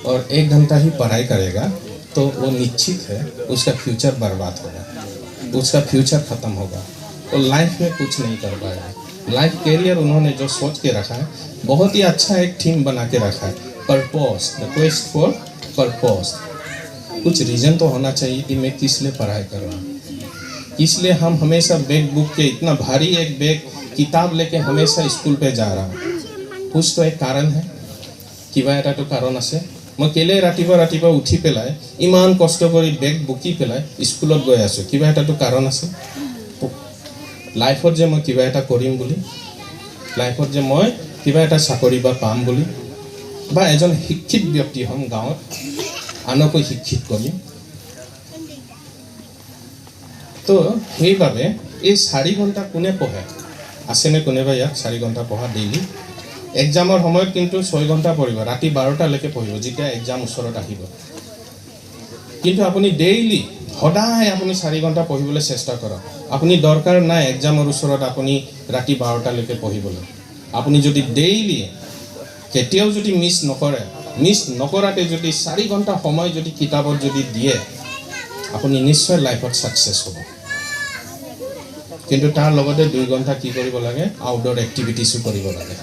S1: और 1 घंटा ही पढ़ाई करेगा, तो वो निश्चित है उसका फ्यूचर बर्बाद होगा, उसका फ्यूचर ख़त्म होगा, वो लाइफ में कुछ नहीं कर पाएगा। लाइफ कैरियर उन्होंने जो सोच के रखा है, बहुत ही अच्छा एक थीम बना के रखा है, purpose, the quest for purpose. कुछ रीज़न तो होना चाहिए कि मैं किस लिए पढ़ाई कर रहा हूँ, इसलिए हम हमेशा बैग बुक के इतना भारी एक बैग किताब लेके हमेशा स्कूल पे जा रहा हूँ। कुछ तो एक कारण है, কিবা এটাতো কাৰণ আছে। মই কেলৈ ৰাতিপুৱা ৰাতিপুৱা উঠি পেলাই ইমান কষ্ট কৰি বেগ বুকি পেলাই স্কুলত গৈ আছোঁ, কিবা এটাতো কাৰণ আছে। লাইফত যে মই কিবা এটা কৰিম বুলি, লাইফত যে মই কিবা এটা চাকৰি বা পাম বুলি, বা এজন শিক্ষিত ব্যক্তি হ'ম, গাঁৱত আনকো শিক্ষিত কৰিম। তো সেইবাবে এই 4 ঘণ্টা কোনে পঢ়ে? আছেনে কোনোবা ইয়াত 4 ঘণ্টা পঢ়া ডেইলি? এক্সামৰ সময়ত কিন্তু 6 ঘণ্টা পঢ়িব, ৰাতি 12টালৈকে পঢ়িব যেতিয়া এক্সাম ওচৰত আহিব। কিন্তু আপুনি ডেইলি সদায় আপুনি 4 ঘণ্টা পঢ়িবলৈ চেষ্টা কৰক। আপুনি দৰকাৰ নাই এক্সামৰ ওচৰত আপুনি ৰাতি 12টালৈকে পঢ়িবলৈ। আপুনি যদি ডেইলি কেতিয়াও যদি মিছ নকৰে, মিছ নকৰাকৈ যদি 4 ঘণ্টা সময় যদি কিতাপত যদি দিয়ে, আপুনি নিশ্চয় লাইফত ছাকচেছ হ'ব। কিন্তু তাৰ লগতে 2 ঘণ্টা কি কৰিব লাগে, আউটড'ৰ এক্টিভিটিছো কৰিব লাগে,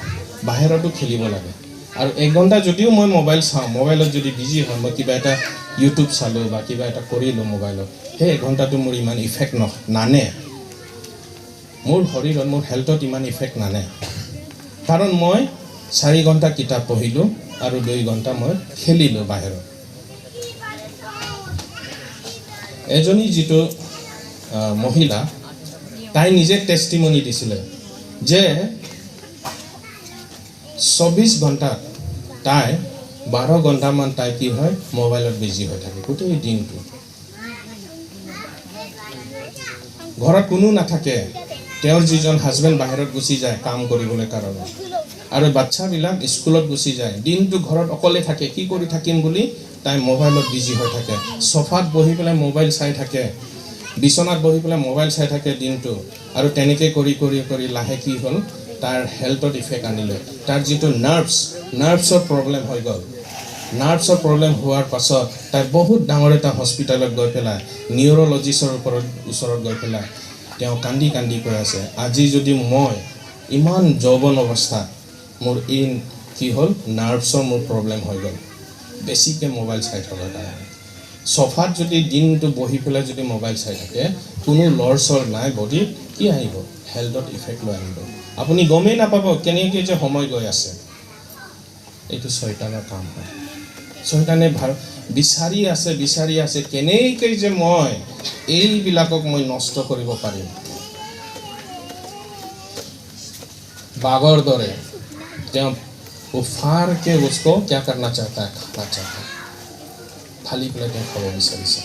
S1: বাহিৰতো খেলিব লাগে। আৰু 1 ঘণ্টা যদিও মই মোবাইল চাওঁ, মোবাইলত যদি বিজি হয়, মই কিবা এটা ইউটিউব চালোঁ বা কিবা এটা কৰিলোঁ মোবাইলত, সেই 1 ঘণ্টাটো মোৰ ইমান ইফেক্ট নানে, মোৰ শৰীৰত, মোৰ হেল্থত ইমান ইফেক্ট নানে। কাৰণ মই 4 ঘণ্টা কিতাপ পঢ়িলোঁ আৰু 2 ঘণ্টা মই খেলিলোঁ বাহিৰত। এজনী যিটো মহিলা, তাই নিজে টেষ্টিমনি দিছিলে যে 24 ঘণ্টাত তাই 12 ঘণ্টামান তাই কি হয়, মোবাইলত বিজি হৈ থাকে গোটেই দিনটো। ঘৰত কোনো নাথাকে, তেওঁৰ যিজন হাজবেণ্ড বাহিৰত গুচি যায় কাম কৰিবলৈ কাৰণে, আৰু বাচ্ছাবিলাক স্কুলত গুচি যায়, দিনটো ঘৰত অকলে থাকে, কি কৰি থাকিম বুলি তাই মোবাইলত বিজি হৈ থাকে। চফাত বহি পেলাই মোবাইল চাই থাকে, বিচনাত বহি পেলাই মোবাইল চাই থাকে দিনটো। আৰু তেনেকৈ কৰি কৰি কৰি লাহে কি হ'ল, তাৰ হেল্থত ইফেক্ট আনিলে। তাৰ যিটো নাৰ্ভছৰ প্ৰব্লেম হৈ গ'ল। নাৰ্ভছৰ প্ৰব্লেম হোৱাৰ পাছত তাই বহুত ডাঙৰ এটা হস্পিটেলত গৈ পেলাই নিউৰ'লজিষ্টৰ ওচৰত গৈ পেলাই তেওঁ কান্দি কান্দি কৈ আছে, আজি যদি মই ইমান যৌৱন অৱস্থাত মোৰ এই কি হ'ল, নাৰ্ভছৰ মোৰ প্ৰব্লেম হৈ গ'ল বেছিকৈ মোবাইল চাই থকাৰ কাৰণে। চফাত যদি দিনটো বহি পেলাই যদি মোবাইল চাই থাকে, কোনো লৰচৰ নাই বডিত, কি আহিব, হেল্থত ইফেক্ট লৈ আনিব। আপুনি গমেই নাপাব কেনেকৈ যে সময় গৈ আছে। এইটো চয়তানৰ কাম হয়। চয়তানে বিচাৰি আছে, বিচাৰি আছে কেনেকৈ যে মই এইবিলাকক মই নষ্ট কৰিব পাৰিম। বাঘৰ দৰে তেওঁ ফাৰ কে उसको क्या करना चाहता है, खाना चाहता है, ফালি পেলাই তেওঁ খাব বিচাৰিছে।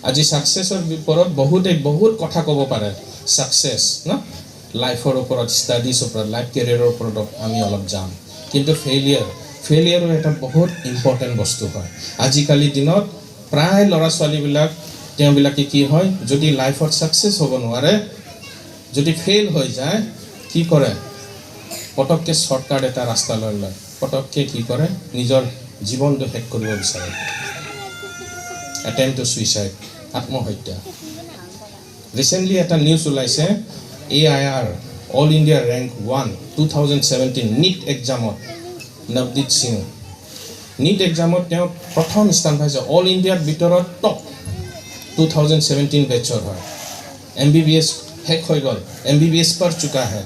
S1: আজি ছাকচেছৰ ওপৰত বহুতে বহুত কথা ক'ব পাৰে, ছাকচেছ ন, লাইফৰ ওপৰত, ষ্টাডিজ ওপৰত, লাইফ কেৰিয়াৰৰ ওপৰত আমি অলপ যাম। কিন্তু ফেইলিয়াৰো এটা বহুত ইম্পৰ্টেণ্ট বস্তু হয়। আজিকালিৰ দিনত প্ৰায় ল'ৰা ছোৱালীবিলাক তেওঁবিলাকে কি হয়, যদি লাইফত ছাকচেছ হ'ব নোৱাৰে, যদি ফেইল হৈ যায়, কি কৰে, পটককৈ শ্বৰ্টকাট এটা ৰাস্তা লৈ লয়, পটককৈ কি কৰে, নিজৰ জীৱনটো শেষ কৰিব বিচাৰে, এটেম্প টু ছুইচাইড, আত্মহত্যা। ৰিচেণ্টলি এটা নিউজ ওলাইছে, AIR all India rank 1 2017 NEET এক্সামত নৱদীপ সিং, NEET এক্সামত তেওঁ প্ৰথম স্থান পাইছে, অল ইণ্ডিয়াৰ ভিতৰত টপ 2017 বেটছৰ হয়। MBBS শেষ হৈ গ'ল, MBBS पर चुका है,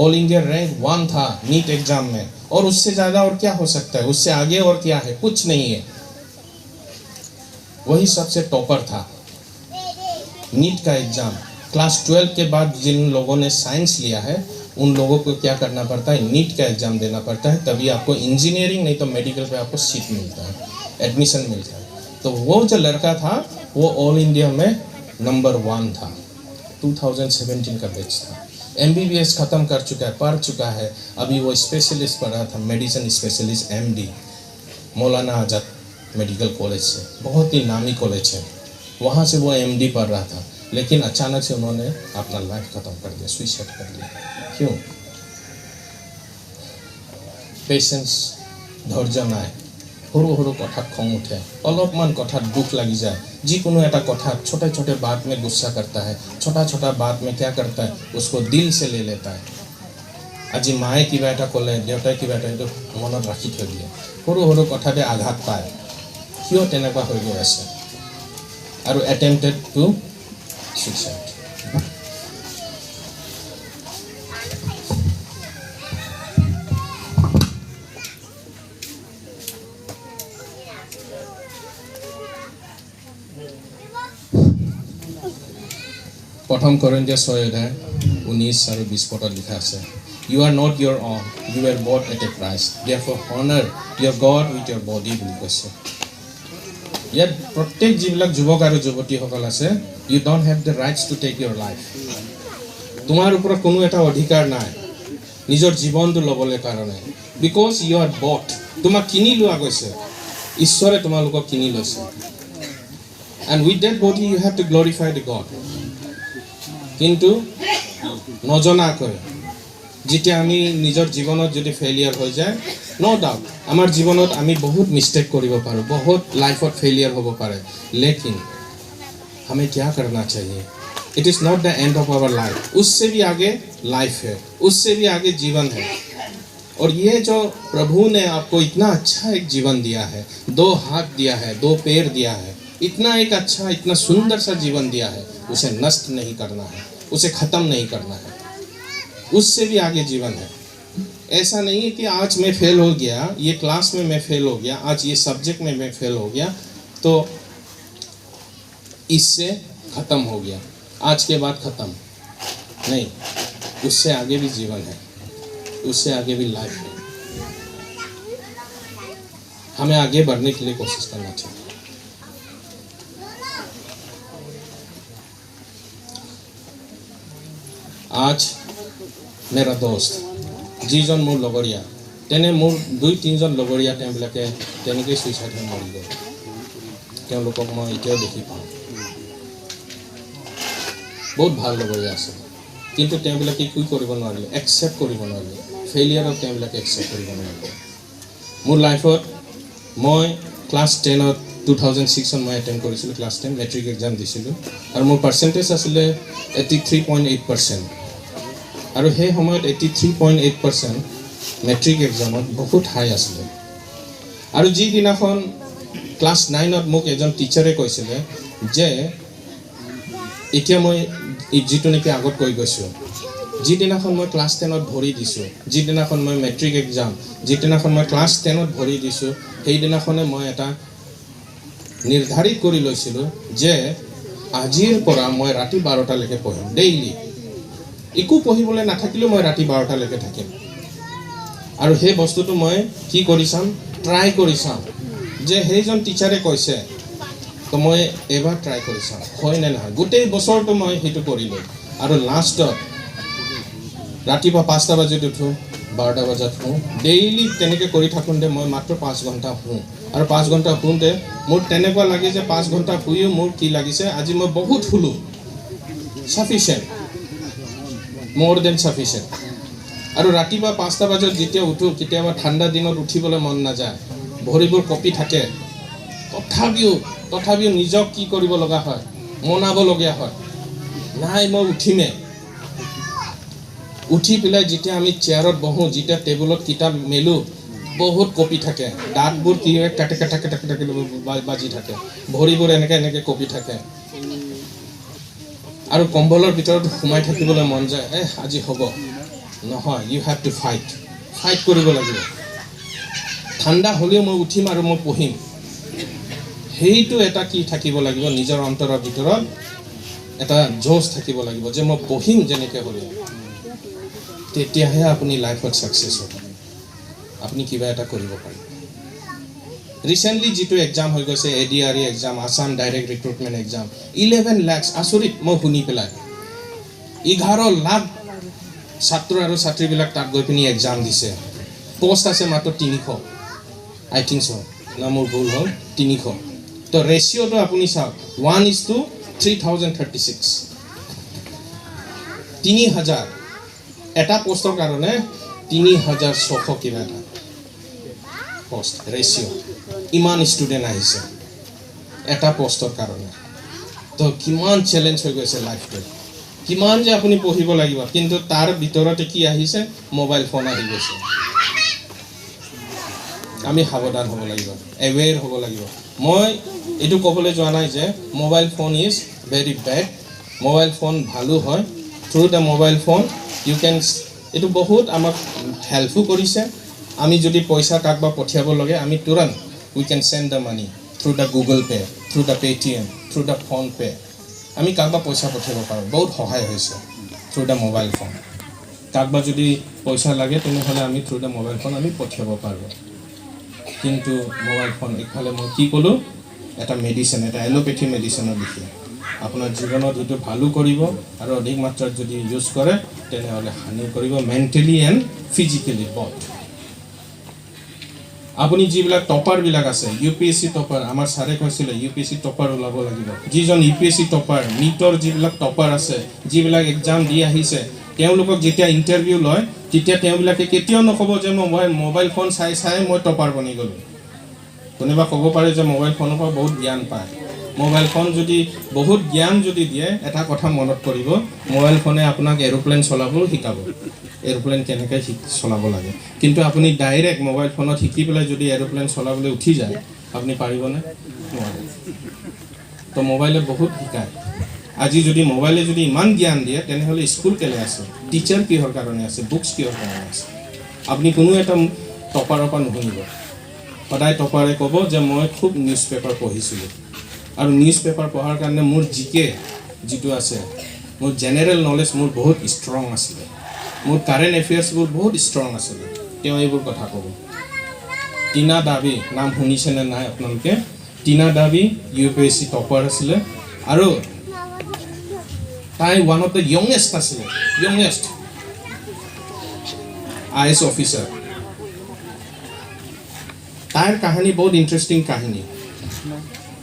S1: ऑल इंडिया रैंक 1 था नीट एग्जाम में, और उससे ज़्यादा और क्या हो सकता है, उससे आगे और क्या है, कुछ नहीं है। वही सबसे टॉपर था नीट का एग्ज़ाम। क्लास 12 के बाद जिन लोगों ने साइंस लिया है उन लोगों को क्या करना पड़ता है, नीट का एग्ज़ाम देना पड़ता है, तभी आपको इंजीनियरिंग नहीं तो मेडिकल पे आपको सीट मिलता है, एडमिशन मिलता है। तो वो जो लड़का था वो ऑल इंडिया में नंबर 1 था, 2017 का बैच था। MBBS ख़त्म कर चुका है, पढ़ चुका है, अभी वो स्पेशलिस्ट पढ़ रहा था, medicine specialist MD, Maulana Azad medical college से, बहुत ही नामी कॉलेज है, वहाँ से वो MD पढ़ रहा था। लेकिन अचानक से उन्होंने अपना लाइफ ख़त्म कर दिया, सुइसाइड कर लिया। क्यों? पेशेंस, धैर्य ना है। সৰু সৰু কথাত খং উঠে, অলপমান কথাত দুখ লাগি যায়, যিকোনো এটা কথাত छोटे छोटे बात में गुस्सा करता है, छोटा छोटा बात में क्या करता है, उसको दिल से ले लेता है। আজি মায়ে কিবা এটা ক'লে, দেউতাই কিবা এটা, সেইটো মনত ৰাখি থৈ দিয়ে, সৰু সৰু কথাতে আঘাত পায়। কিয় তেনেকুৱা হৈ গৈ আছে? আৰু এটেম্পটেড টু চুইচাইড। প্ৰথম কৰিন্থীয়া 6 অধ্যায় 19 আৰু 20 পদত লিখা আছে, You are not your own, you were bought at a price. Therefore honor your God with your body বুলি কৈছে। ইয়াত প্ৰত্যেক যিবিলাক যুৱক আৰু যুৱতীসকল আছে, you don't have the rights to take your life. তোমাৰ ওপৰত কোনো এটা অধিকাৰ নাই নিজৰ জীৱনটো ল'বলৈ কাৰণে, because you are bought. তোমাক কিনি লোৱা গৈছে, ঈশ্বৰে তোমালোকক কিনি লৈছে। And with that body you have to glorify the God. কিন্তু নজনাকৈ যেতিয়া আমি নিজৰ জীৱনত যদি ফেইলিয়াৰ হৈ যায়, ন' ডাউট আমাৰ জীৱনত আমি বহুত মিষ্টেক কৰিব পাৰোঁ, বহুত লাইফত ফেইলিয়াৰ হ'ব পাৰে। लेकिन हमें क्या करना चाहिए? It is not the end of our life. उससे भी आगे लाइफ है, उससे भी आगे जीवन है। और ये जो प्रभु ने आपको इतना अच्छा एक जीवन दिया है, 2 हाथ दिया है, 2 पैर दिया है, इतना एक अच्छा, इतना सुंदर सा जीवन दिया है, उसे नष्ट नहीं करना है, उसे ख़त्म नहीं करना है। उससे भी आगे जीवन है। ऐसा नहीं है कि आज मैं फेल हो गया, ये क्लास में मैं फेल हो गया, आज ये सब्जेक्ट में मैं फेल हो गया, तो इससे ख़त्म हो गया, आज के बाद ख़त्म। नहीं, उससे आगे भी जीवन है, उससे आगे भी लाइफ है। हमें आगे बढ़ने के लिए कोशिश करना चाहिए। आज मेरा दोस्त যিজন মোৰ লগৰীয়া, তেনে মোৰ 2-3জন লগৰীয়া, তেওঁবিলাকে তেনেকেই চুইচাইড হৈ মৰি গ'ল। তেওঁলোকক মই এতিয়াও দেখি পাওঁ, বহুত ভাল লগৰীয়া আছে, কিন্তু তেওঁবিলাকে কি কৰিব নোৱাৰিলে, একচেপ্ট কৰিব নোৱাৰিলে, ফেইলিয়াৰক তেওঁবিলাকে একচেপ্ট কৰিব নোৱাৰিলে। মোৰ লাইফত মই ক্লাছ টেনত 2006ত মই এটেম্প কৰিছিলোঁ, ক্লাছ 10 মেট্ৰিক এক্সাম দিছিলোঁ, আৰু মোৰ পাৰ্চেণ্টেজ আছিলে 83.8%। আৰু সেই সময়ত 83.8% মেট্ৰিক এক্সামত বহুত হাই আছিলে। আৰু যিদিনাখন ক্লাছ 9ত মোক এজন টিচাৰে কৈছিলে যে এতিয়া মই যিটো নেকি আগত কৈ গৈছোঁ, যিদিনাখন মই ক্লাছ 10ত ভৰি দিছোঁ, যিদিনাখন মই মেট্ৰিক এক্সাম, যিদিনাখন মই ক্লাছ 10ত ভৰি দিছোঁ, সেইদিনাখনে মই এটা নিৰ্ধাৰিত কৰি লৈছিলোঁ যে আজিৰ পৰা মই ৰাতি 12টালৈকে পঢ়িম ডেইলি। একো পঢ়িবলৈ নাথাকিলেও মই ৰাতি 12টালৈকে থাকিম। আৰু সেই বস্তুটো মই কি কৰি চাম, ট্ৰাই কৰি চাম যে সেইজন টিচাৰে কৈছে, তো মই এবাৰ ট্ৰাই কৰি চাম হয় নে নহয়। গোটেই বছৰটো মই সেইটো কৰিলোঁ। আৰু লাষ্টত ৰাতিপুৱা 5টা বজাত উঠোঁ, 12টা বজাত শুওঁ, ডেইলি তেনেকৈ কৰি থাকোঁতে মই মাত্ৰ 5 ঘণ্টা শুওঁ। আৰু 5 ঘণ্টা শুওঁতে মোৰ তেনেকুৱা লাগে যে 5 ঘণ্টা শুইও মোৰ কি লাগিছে, আজি মই বহুত শুলোঁ, চাফিচিয়েণ্ট, মোৰ then sufficient. আৰু ৰাতিপুৱা 5টা বজাত যেতিয়া উঠোঁ, কেতিয়াবা ঠাণ্ডা দিনত উঠিবলৈ মন নাযায়, ভৰিবোৰ কঁপি থাকে, তথাপিও নিজক কি কৰিব লগা হয়, মনাবলগীয়া হয়, নাই মই উঠিমেই। উঠি পেলাই যেতিয়া আমি চেয়াৰত বহোঁ, যেতিয়া টেবুলত কিতাপ মেলোঁ, বহুত কঁপি থাকে, দাঁতবোৰ কি হয় কাটে কাটে কাটে কাটে বাজি থাকে, ভৰিবোৰ এনেকৈ এনেকৈ কঁপি থাকে, আৰু কম্বলৰ ভিতৰত সোমাই থাকিবলৈ মন যায়, এহ আজি হ'ব নহয়, you have to fight, fight কৰিব লাগিব, ঠাণ্ডা হ'লেও মই উঠিম আৰু মই পঢ়িম। সেইটো এটা কি থাকিব লাগিব, নিজৰ অন্তৰৰ ভিতৰত এটা জোচ থাকিব লাগিব যে মই পঢ়িম যেনেকৈ হ'লেও, তেতিয়াহে আপুনি লাইফত ছাকচেছ হ'ব, আপুনি কিবা এটা কৰিব পাৰিব। ৰিচেণ্টলি যিটো এক্সাম হৈ গৈছে, A D R E exam, Assam direct recruitment exam, 11 lakhs, আচৰিত মই শুনি পেলাই, 11 লাখ ছাত্ৰ আৰু ছাত্ৰীবিলাক তাত গৈ পিনি এক্সাম দিছে। পষ্ট আছে মাত্ৰ 300, আই থিংক চ', না মোৰ ভুল হ'ল, 300। তো ৰেচিঅ'টো আপুনি চাওক, 1:3036, 3000 এটা পষ্টৰ কাৰণে 3600 কিবা এটা। পষ্ট ৰেচিঅ', ইমান ষ্টুডেণ্ট আহিছে এটা পষ্টৰ কাৰণে। তো কিমান চেলেঞ্জ হৈ গৈছে লাইফটো, কিমান যে আপুনি পঢ়িব লাগিব। কিন্তু তাৰ ভিতৰতে কি আহিছে? মোবাইল ফোন আহি গৈছে। আমি সাৱধান হ'ব লাগিব, এৱেৰ হ'ব লাগিব। মই এইটো ক'বলৈ যোৱা নাই যে mobile phone is very bad. Mobile phone ভালো হয়। Through the mobile phone you can, এইটো বহুত আমাক হেল্পো কৰিছে। আমি যদি পইচা কাৰোবাক পঠিয়াব লাগে, আমি তুৰন্ত we can send the money through the Google Pay, through the Paytm, through the PhonePe. আমি কাৰোবাক পইচা পঠিয়াব পাৰোঁ, বহুত সহায় হৈছে থ্ৰু the mobile phone. কাৰোবাক যদি পইচা লাগে, তেনেহ'লে আমি থ্ৰু the mobile phone আমি পঠিয়াব পাৰোঁ। কিন্তু মোবাইল ফোন ইফালে মই কি ক'লোঁ, এটা মেডিচিন, এটা এলোপেথি মেডিচিনৰ বিষয়ে আপোনাৰ জীৱনত সেইটো ভালো কৰিব আৰু অধিক মাত্ৰাত যদি ইউজ কৰে, তেনেহ'লে হানি কৰিব মেণ্টেলি এণ্ড ফিজিকেলি বথ। আপুনি যিবিলাক টপাৰবিলাক আছে, U P S C topper, আমাৰ ছাৰে কৈছিলে U P S C topper ওলাব লাগিব। যিজন U P S C topper, নীটৰ যিবিলাক টপাৰ আছে, যিবিলাক এক্সাম দি আহিছে, তেওঁলোকক যেতিয়া ইণ্টাৰভিউ লয়, তেতিয়া তেওঁবিলাকে কেতিয়াও নক'ব যে মই মোবাইল ফোন চাই চাই মই টপাৰ বনি গ'লোঁ। কোনোবা ক'ব পাৰে যে মোবাইল ফোনৰ পৰা বহুত জ্ঞান পায়। মোবাইল ফোন যদি বহুত জ্ঞান যদি দিয়ে, এটা কথা মনত কৰিব, মোবাইল ফোনে আপোনাক এৰোপ্লেন চলাবও শিকাব, এৰোপ্লেন কেনেকৈ চলাব লাগে। কিন্তু আপুনি ডাইৰেক্ট মোবাইল ফোনত শিকি পেলাই যদি এৰোপ্লেন চলাবলৈ উঠি যায়, আপুনি পাৰিবনে? নোৱাৰে। তো মোবাইলে বহুত শিকায়। আজি যদি মোবাইলে যদি ইমান জ্ঞান দিয়ে, তেনেহ'লে স্কুল কেলৈ আছে? টিচাৰ কিহৰ কাৰণে আছে? বুকছ কিহৰ কাৰণে আছে? আপুনি কোনো এটা টপাৰৰ পৰা নুশুনিব। সদায় টপাৰে ক'ব যে মই খুব নিউজ পেপাৰ পঢ়িছিলোঁ আৰু নিউজ পেপাৰ পঢ়াৰ কাৰণে মোৰ জিকে যিটো আছে, মোৰ জেনেৰেল নলেজ মোৰ বহুত ষ্ট্ৰং আছিলে, মোৰ কাৰেণ্ট এফেয়াৰ্ছবোৰ বহুত ষ্ট্ৰং আছিলে। তেওঁ এইবোৰ কথা ক'ব। টিনা দাবী নাম শুনিছেনে নাই আপোনালোকে? Tina Dabi U P S C topper আছিলে আৰু তাই ওৱান অফ the য়ংগেষ্ট আছিলে, য়ংগেষ্ট I S officer. তাইৰ কাহিনী বহুত ইণ্টাৰেষ্টিং কাহিনী।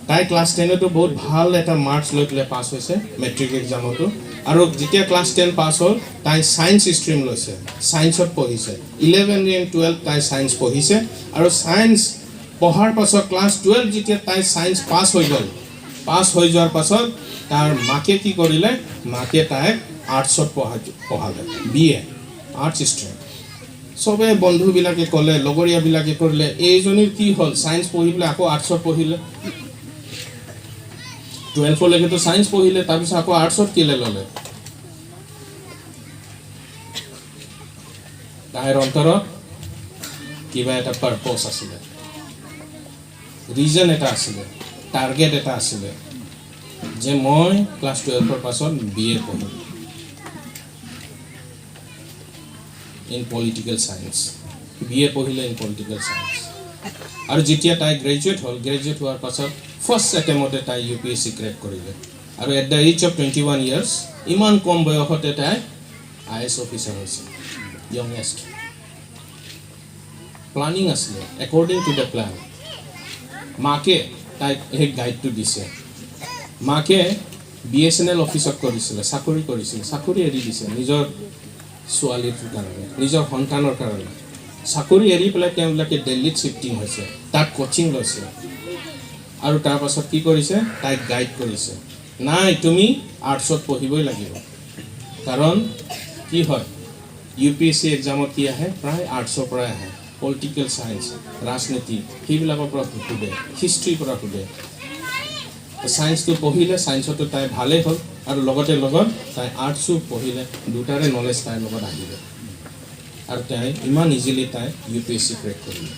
S1: তাই ক্লাছ 10তো বহুত ভাল এটা মাৰ্কছ লৈ পেলাই পাছ হৈছে মেট্ৰিক এক্সামতো। আৰু যেতিয়া ক্লাছ 10 পাছ হ'ল, তাই ছায়েন্স ষ্ট্ৰীম লৈছে, ছায়েন্সত পঢ়িছে। 11 এণ্ড 12 তাই ছায়েন্স পঢ়িছে। আৰু ছায়েন্স পঢ়াৰ পাছত ক্লাছ 12 যেতিয়া তাই ছায়েন্স পাছ হৈ গ'ল, পাছ হৈ যোৱাৰ পাছত তাৰ মাকে কি কৰিলে? মাকে তাইক আৰ্টছত পঢ়ালে, বি এ আৰ্টছ ষ্ট্ৰীম। চবে বন্ধুবিলাকে ক'লে, লগৰীয়াবিলাকে কৰিলে, এইজনীৰ কি হ'ল? ছায়েন্স পঢ়ি পেলাই আকৌ আৰ্টছত পঢ়িলে। 12লৈকেতো ছায়েন্স পঢ়িলে, তাৰপিছত আকৌ আৰ্টছত কেলে ল'লে? তাইৰ অন্তৰত কিবা এটা পাৰ্পছ আছিলে, ৰিজন এটা আছিলে, টাৰ্গেট এটা আছিলে যে মই ক্লাছ 12ৰ পাছত বি এ পঢ়িম in political science. B A পঢ়িলে ইন পলিটিকেল ছায়েন্স। আৰু যেতিয়া তাই গ্ৰেজুৱেট হ'ল, গ্ৰেজুৱেট হোৱাৰ পাছত ফাৰ্ষ্ট এটেম্পতে তাই U P S C crack কৰিলে। আৰু at the age of 21 years, ইমান কম বয়সতে তাই I S officer হৈছে, য়ংগেষ্ট। প্লানিং আছিলে, একৰ্ডিং টু the plan. মাকে তাইক সেই গাইডটো দিছে। মাকে বি এছ এন এল অফিচত কৰিছিলে, চাকৰি কৰিছিলে, চাকৰি এৰি দিছে নিজৰ ছোৱালীটোৰ কাৰণে, নিজৰ সন্তানৰ কাৰণে। চাকৰি এৰি পেলাই তেওঁলোকে দিল্লীত শ্বিফটিং হৈছে, তাত কোচিং লৈছে। আৰু তাৰপাছত কি কৰিছে? তাইক গাইড কৰিছে, নাই, তুমি আৰ্টছত পঢ়িবই লাগিব। কাৰণ কি হয়, ইউ পি এছ চি এক্সামত কি আহে? প্ৰায় আৰ্টছৰ পৰাই আহে। পলিটিকেল ছায়েন্স, ৰাজনীতি, সেইবিলাকৰ পৰা সোধে, হিষ্ট্ৰীৰ পৰা সোধে। ছায়েন্সটো পঢ়িলে, ছায়েন্সতো তাই ভালেই হ'ল আৰু লগতে লগত তাই আৰ্টছো পঢ়িলে, দুটাৰে নলেজ তাইৰ লগত আহিলে আৰু তাই ইমান ইজিলি তাই U P S C crack কৰিলে।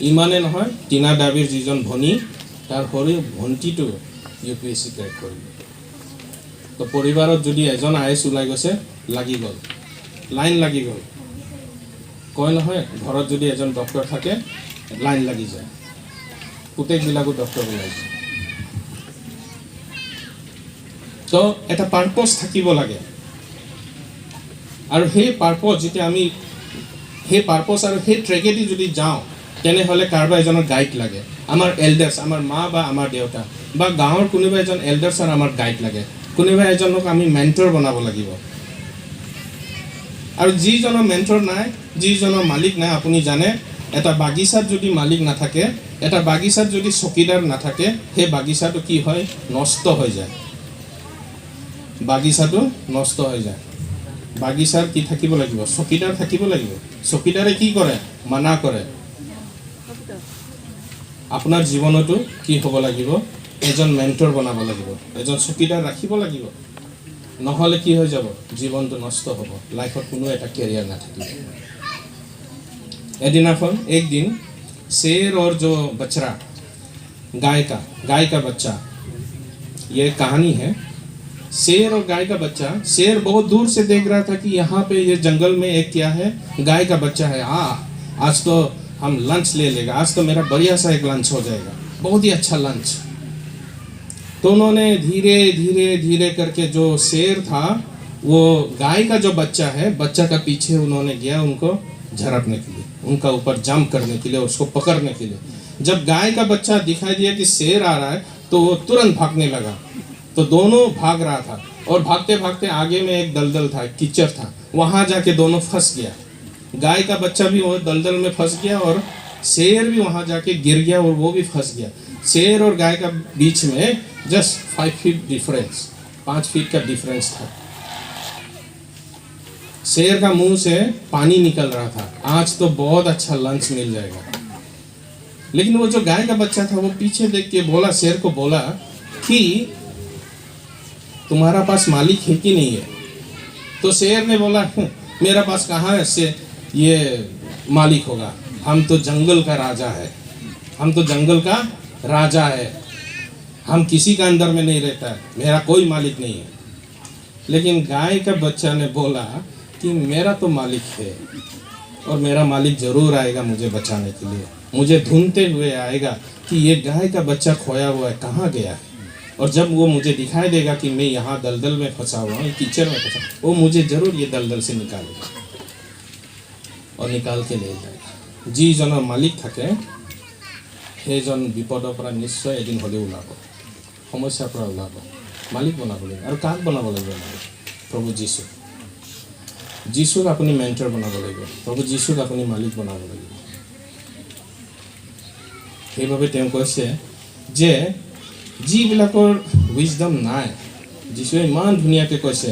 S1: ইমানে নহয়, টিনা দাবীৰ যিজন ভনী, তাৰ সৰু ভণ্টিটো U P S C crack কৰিলে। তো পৰিবাৰত যদি এজন I S ওলাই গৈছে, লাগি গ'ল, লাইন লাগি গ'ল। কয় নহয়, ঘৰত যদি এজন ডক্টৰ থাকে, লাইন লাগি যায়, পুতেকবিলাকো ডক্টৰ ওলাই যায়। তো এটা পাৰ্পছ থাকিব লাগে। আৰু সেই পাৰ্পছ যেতিয়া আমি সেই পাৰ্পছ আৰু সেই ট্ৰেকেদি যদি যাওঁ, তেনেহ'লে কাৰোবাৰ এজনৰ গাইড লাগে। আমাৰ এল্ডাৰ্ছ, আমাৰ মা বা আমাৰ দেউতা বা গাঁৱৰ কোনোবা এজন এল্ডাৰ্ছৰ আমাৰ গাইড লাগে। কোনোবা এজনক আমি মেণ্টৰ বনাব লাগিব। আৰু যিজনৰ মেণ্টৰ নাই, যিজনৰ মালিক নাই, আপুনি জানে, এটা বাগিচাত যদি মালিক নাথাকে, এটা বাগিচাত যদি চকীদাৰ নাথাকে, সেই বাগিচাটো কি হয়? নষ্ট হৈ যায়। বাগিচাটো নষ্ট হৈ যায়। বাগিচাৰ কি থাকিব লাগিব? চকীদাৰ থাকিব লাগিব। চকীদাৰে কি কৰে? মানা কৰে। আপোনাৰ জীৱনতো কি হ'ব লাগিব? এজন মেণ্টৰ বনাব লাগিব, এজন চকীদাৰ ৰাখিব লাগিব। নহ'লে কি হৈ যাব? জীৱনটো নষ্ট হ'ব। লাইফত কোনো এটা কেৰিয়াৰ নাথাকিব। এদিনাখন, एक दिन शेर और जो बछड़ा, गाय का बच्चा, ये कहानी है। शेर और गाय का बच्चा। शेर बहुत दूर से देख रहा था कि यहाँ पे ये जंगल में एक क्या है? गाय का बच्चा है। आ आज तो हम लंच ले लेगा, आज तो मेरा बढ़िया सा एक लंच हो जाएगा, बहुत ही अच्छा लंच। तो उन्होंने धीरे धीरे धीरे करके, जो शेर था, वो गाय का जो बच्चा है, बच्चा का पीछे उन्होंने गया, उनको झड़पने के लिए, उनका ऊपर जंप करने के लिए, उसको पकड़ने के लिए। जब गाय का बच्चा दिखाई दिया कि शेर आ रहा है, तो वो तुरंत भागने लगा। तो दोनों भाग रहा था और भागते भागते आगे में एक दलदल था, कीचड़ था, वहां जाके दोनों फंस गया। गाय का बच्चा भी वो दलदल में फंस गया और शेर भी वहां जाके गिर गया और वो भी फंस गया। शेर और गाय का बीच में जस्ट 5 फीट डिफरेंस, 5 फीट का डिफरेंस था। शेर का मुंह से पानी निकल रहा था, आज तो बहुत अच्छा लंच मिल जाएगा। लेकिन वो जो गाय का बच्चा था, वो पीछे देख के बोला, शेर को बोला कि तुम्हारा पास मालिक है कि नहीं है? तो शेर ने बोला, "मेरा पास कहाँ है से ये मालिक होगा? हम तो जंगल का राजा है, हम तो जंगल का राजा है, हम किसी का अंदर में नहीं रहता है, मेरा कोई मालिक नहीं है।" लेकिन गाय का बच्चा ने बोला कि मेरा तो मालिक है और मेरा मालिक जरूर आएगा मुझे बचाने के लिए। मुझे ढूंढते हुए आएगा कि ये गाय का बच्चा खोया हुआ है, कहाँ गया है। और जब वो मुझे दिखाई देगा कि मैं यहाँ दलदल में फंसा हुआ हूँ, कीचड़ में फंसा, वो मुझे जरूर ये दलदल से निकालेगा और निकाल के ले जाएगा। যিজনৰ মালিক থাকে, সেইজন বিপদৰ পৰা নিশ্চয় এদিন হ'লেও ওলাব, সমস্যাৰ পৰা ওলাব। মালিক বনাব লাগিব। আৰু কাক বনাব লাগিব মালিক? প্ৰভু যীশু। যীশুক আপুনি মেণ্টৰ বনাব লাগিব। প্ৰভু যীশুক আপুনি মালিক বনাব লাগিব। সেইবাবে তেওঁ কৈছে যে যিবিলাকৰ উইজডম নাই, যীশুৱে ইমান ধুনীয়াকৈ কৈছে,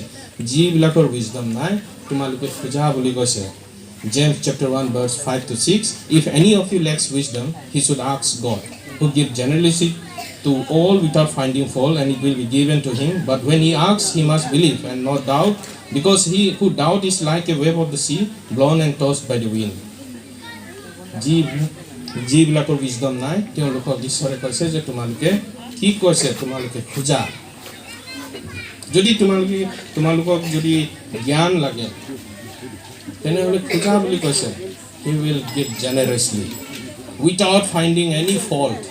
S1: যিবিলাকৰ উইজডম নাই, তোমালোকে খোজা বুলি কৈছে। James chapter 1 verse 5 to 6: "If any of you lacks wisdom, he should ask God, who gives generously to all without finding fault, and it will be given to him. But when he asks, he must believe and not doubt, because he who doubt is like a wave of the sea, blown and tossed by the wind." যিবিলাকৰ wisdom নাই, তেওঁলোকক ঈশ্বৰে কৈছে যে তোমালোকে কি কৈছে? তোমালোকে খোজা। যদি তোমালোকক যদি জ্ঞান লাগে, তেনেহ'লে খোজা বুলি কৈছে। He will give generously without finding any fault.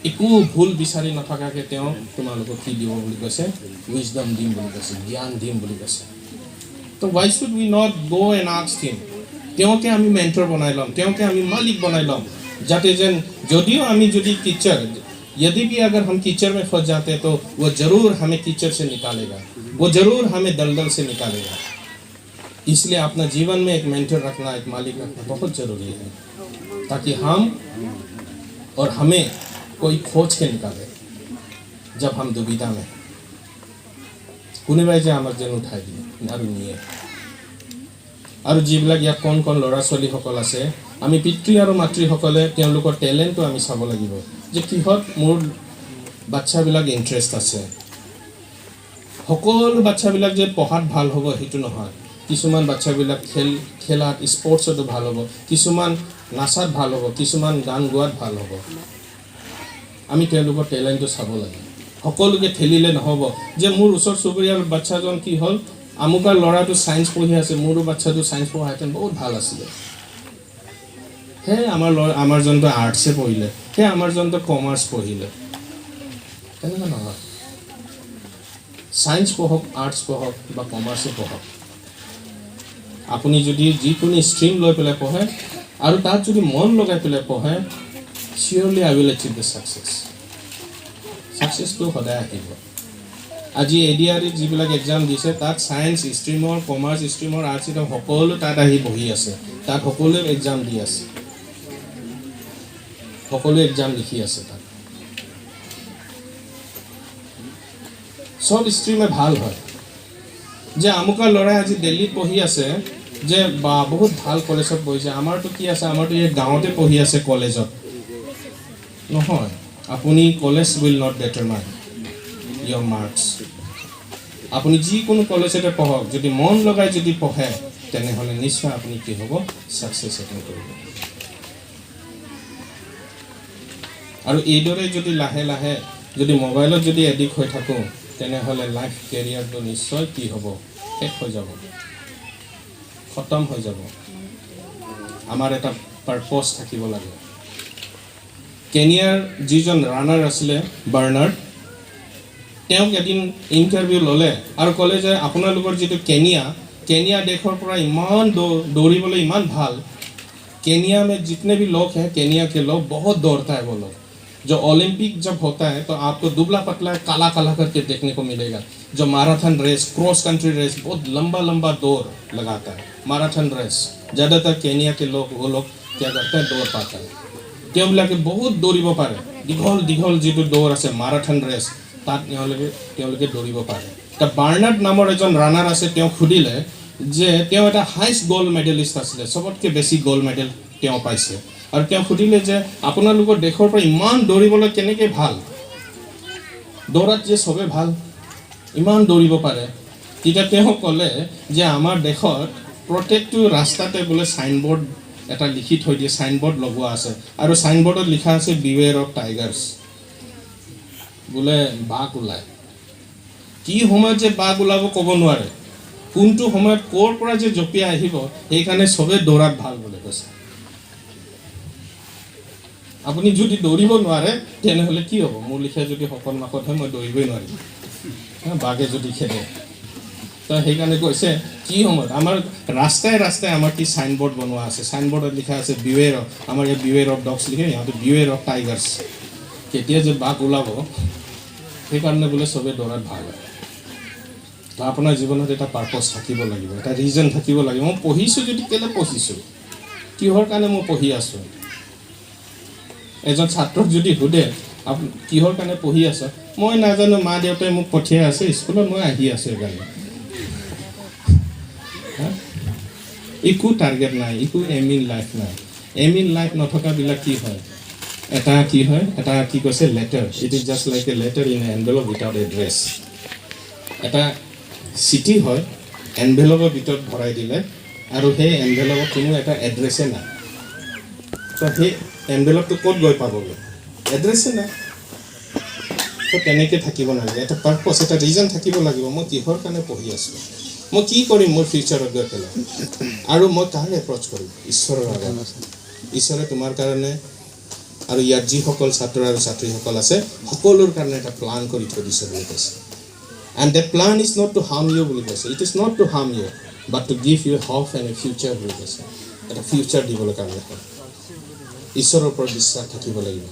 S1: একো ভুল বিচাৰি নথকাকৈ তেওঁ তোমালোকক কি দিব বুলি কৈছে? উইজডম দিম বুলি কৈছে, জ্ঞান দিম বুলি কৈছে। তো why should we not go and ask him? তেওঁকে আমি মেণ্টৰ বনাই ল'ম, তেওঁকে আমি মালিক বনাই ল'ম, যাতে যেন যদিও আমি যদি कीचड़, यदि भी अगर हम कीचड़ में फंस जाते हैं, तो वो जरूर हमें कीचड़ से निकालेगा, वो जरूर हमें दलदल से निकालेगा। इसलिए अपना जीवन में एक मेंटर रखना, एक मालिक रखना बहुत ज़रूरी है, ताकि हम और हमें कोई खोज के निकाले जब हम दुविधा में हैं। কোনোবাই যে আমাক যেন উঠাই দিয়ে আৰু নিয়ে। আৰু যিবিলাক ইয়াত কণ কণ ল'ৰা ছোৱালীসকল আছে, আমি পিতৃ আৰু মাতৃসকলে তেওঁলোকৰ টেলেণ্টটো আমি চাব লাগিব যে কিহত মোৰ বাচ্ছাবিলাক ইণ্টাৰেষ্ট আছে। সকলো বাচ্ছাবিলাক যে পঢ়াত ভাল হ'ব, সেইটো নহয়। কিছুমান বাচ্ছাবিলাক খেলাত, স্পৰ্টছতো ভাল হ'ব, কিছুমান নাচাত ভাল হ'ব, কিছুমান গান গোৱাত ভাল হ'ব। আমি তেওঁলোকৰ টেলেণ্টটো চাব লাগে। সকলোকে ঠেলিলে নহ'ব যে মোৰ ওচৰ চুবুৰীয়াৰ বাচ্ছাজন কি হ'ল, আমুকাৰ ল'ৰাটো ছায়েন্স পঢ়ি আছে, মোৰো বাচ্ছাটো ছায়েন্স পঢ়াহেঁতেন বহুত ভাল আছিলে। সেই আমাৰ ল'ৰা, আমাৰ জনটো আৰ্টছে পঢ়িলে, সেই আমাৰ জনটো কমাৰ্চ পঢ়িলে। তেনেকুৱা নহয়। ছায়েন্স পঢ়ক, আৰ্টছ পঢ়ক বা কমাৰ্চে পঢ়ক, আপুনি যদি যিকোনো ষ্ট্ৰীম লৈ পেলাই পঢ়ে আৰু তাত যদি মন লগাই পেলাই পঢ়ে, surely I will achieve the success. ছাকচেছটো সদায় আহিব। আজি এডিআৰইত যিবিলাক এক্সাম দিছে, তাত ছায়েন্স ষ্ট্ৰীমৰ, কমাৰ্চ ষ্ট্ৰীমৰ, আৰ্টছ ষ্ট্ৰীমৰ সকলো তাত আহি বহি আছে। তাত সকলোৱে এক্সাম দি আছে। সকলো এক্সাম লিখি আছে তাত। চব ষ্ট্ৰীমে ভাল হয়। যে আমুকা ল'ৰাই আজি দিল্লীত পঢ়ি আছে, যে বা বহুত ভাল কলেজত পঢ়িছে, আমাৰতো কি আছে, আমাৰতো এই গাঁৱতে পঢ়ি আছে কলেজত। নহয়, আপুনি college will not determine your marks. আপুনি যিকোনো কলেজতে পঢ়ক, যদি মন লগাই যদি পঢ়ে, তেনেহ'লে নিশ্চয় আপুনি কি হ'ব, ছাকচেছ এটেইন কৰিব। আৰু এইদৰে যদি লাহে লাহে যদি মোবাইলত যদি এডিক্ট হৈ থাকোঁ, তেনেহ'লে লাইফ কেৰিয়াৰটো নিশ্চয় কি হ'ব, শেষ হৈ যাব, খতম হৈ যাব। আমাৰ এটা পাৰ্পছ থাকিব লাগে। কেনিয়াৰ যিজন ৰানাৰ আছিলে বাৰ্ণাৰ্ড, তেওঁক এদিন ইণ্টাৰভিউ ল'লে আৰু ক'লে যে আপোনালোকৰ যিটো কেনিয়া, কেনিয়া দেশৰ পৰা ইমান দৌৰিবলৈ ইমান ভাল, केनिया में जितने भी लोग हैं, केनिया के लोग बहुत दौड़ता है। वो लोग जो ओलंपिक जब होता है तो आपको दुबला पतला काला काला करके देखने को मिलेगा, जो marathon race, cross country race, बहुत लंबा लंबा दौड़ लगाता है। माराथन रेस ज़्यादातर केनिया के लोग, वो लोग क्या करते हैं, दौड़ पाता है। তেওঁবিলাকে বহুত দৌৰিব পাৰে। দীঘল দীঘল যিটো দৌৰ আছে, মাৰাথন ৰেচ, তাত তেওঁলোকে দৌৰিব পাৰে। তা বাৰ্ণাৰ্ড নামৰ এজন ৰানাৰ আছে, তেওঁক সুধিলে যে তেওঁ এটা হাইষ্ট গ'ল্ড মেডেলিষ্ট আছিলে, চবতকৈ বেছি গ'ল্ড মেডেল তেওঁ পাইছে। আৰু তেওঁ সুধিলে যে আপোনালোকৰ দেশৰ পৰা ইমান দৌৰিবলৈ কেনেকৈ ভাল, দৌৰাত যে চবে ভাল, ইমান দৌৰিব পাৰে? তেতিয়া তেওঁ ক'লে যে আমাৰ দেশত প্ৰত্যেকটো ৰাস্তাতে বোলে চাইনবোৰ্ড এটা লিখি থৈ দিয়ে, চাইনবোৰ্ড লগোৱা আছে আৰু চাইনবোৰ্ডত লিখা আছে "বিৱেৰ অফ টাইগাৰ্ছ", বোলে বাঘ ওলায়। কি সময়ত যে বাঘ ওলাব ক'ব নোৱাৰে, কোনটো সময়ত ক'ৰ পৰা যে জঁপিয়াই আহিব, সেইকাৰণে চবে দৌৰাত ভাল বুলি কৈছে। আপুনি যদি দৌৰিব নোৱাৰে, তেনেহ'লে কি হ'ব? মোৰ লিখীয়া যদি শকত মাকত হয়, মই দৌৰিবই নোৱাৰিম, হা, বাঘে যদি খেদে। তো সেইকাৰণে কৈছে কি সময়ত আমাৰ ৰাস্তাই ৰাস্তাই আমাৰ কি চাইনবোৰ্ড বনোৱা আছে, চাইনবোৰ্ডত লিখা আছে বিৱেৰ, আমাৰ ইয়াত বিৱেৰ অফ ডগছ লিখে, ইহঁতে বিৱেৰ অফ টাইগাৰ্ছ। কেতিয়া যে বাঘ ওলাব, সেইকাৰণে বোলে চবে দৌৰাত ভাল হয়। তো আপোনাৰ জীৱনত এটা পাৰ্পছ থাকিব লাগিব, এটা ৰিজন থাকিব লাগিব। মই পঢ়িছোঁ যদি কেলৈ পঢ়িছোঁ, কিহৰ কাৰণে মই পঢ়ি আছোঁ? এজন ছাত্ৰক যদি সোধে, আপুনি কিহৰ কাৰণে পঢ়ি আছ? মই নাজানো, মা দেউতাই মোক পঠিয়াই আছে স্কুলত, মই আহি আছোঁ সেইকাৰণে। হা? একো টাৰ্গেট নাই, একো এম ইন লাইফ নাই। এম ইন লাইফ নথকাবিলাক কি হয়? এটা কি হয়, এটা কি কৈছে, letter, it is just like a letter in envelope without address. এটা চিঠি হয়, এনভেলপৰ ভিতৰত ভৰাই দিলে আৰু সেই এনভেলপত কোনো এটা এড্ৰেছে নাই। তো সেই এনভেলপটো ক'ত গৈ পাবগৈ? এড্ৰেছে নাই। তো তেনেকৈ থাকিব নালাগে। এটা পাৰ্পছ, এটা ৰিজন থাকিব লাগিব। মই কিহৰ কাৰণে পঢ়ি আছোঁ, মই কি কৰিম মোৰ ফিউচাৰত গৈ পেলাই, আৰু মই কাৰ এপ্ৰ'চ কৰিম? ঈশ্বৰৰ আগত। ঈশ্বৰে তোমাৰ কাৰণে আৰু ইয়াত যিসকল ছাত্ৰ আৰু ছাত্ৰীসকল আছে, সকলোৰ কাৰণে এটা প্লান কৰি থৈ দিছে বুলি কৈছে। And that plan is not to harm you বুলি কৈছে। It is not to harm you but to give you hope and a future বুলি কৈছে। এটা ফিউচাৰ দিবলৈ কাৰণে হয়। ঈশ্বৰৰ ওপৰত বিশ্বাস থাকিব লাগিব।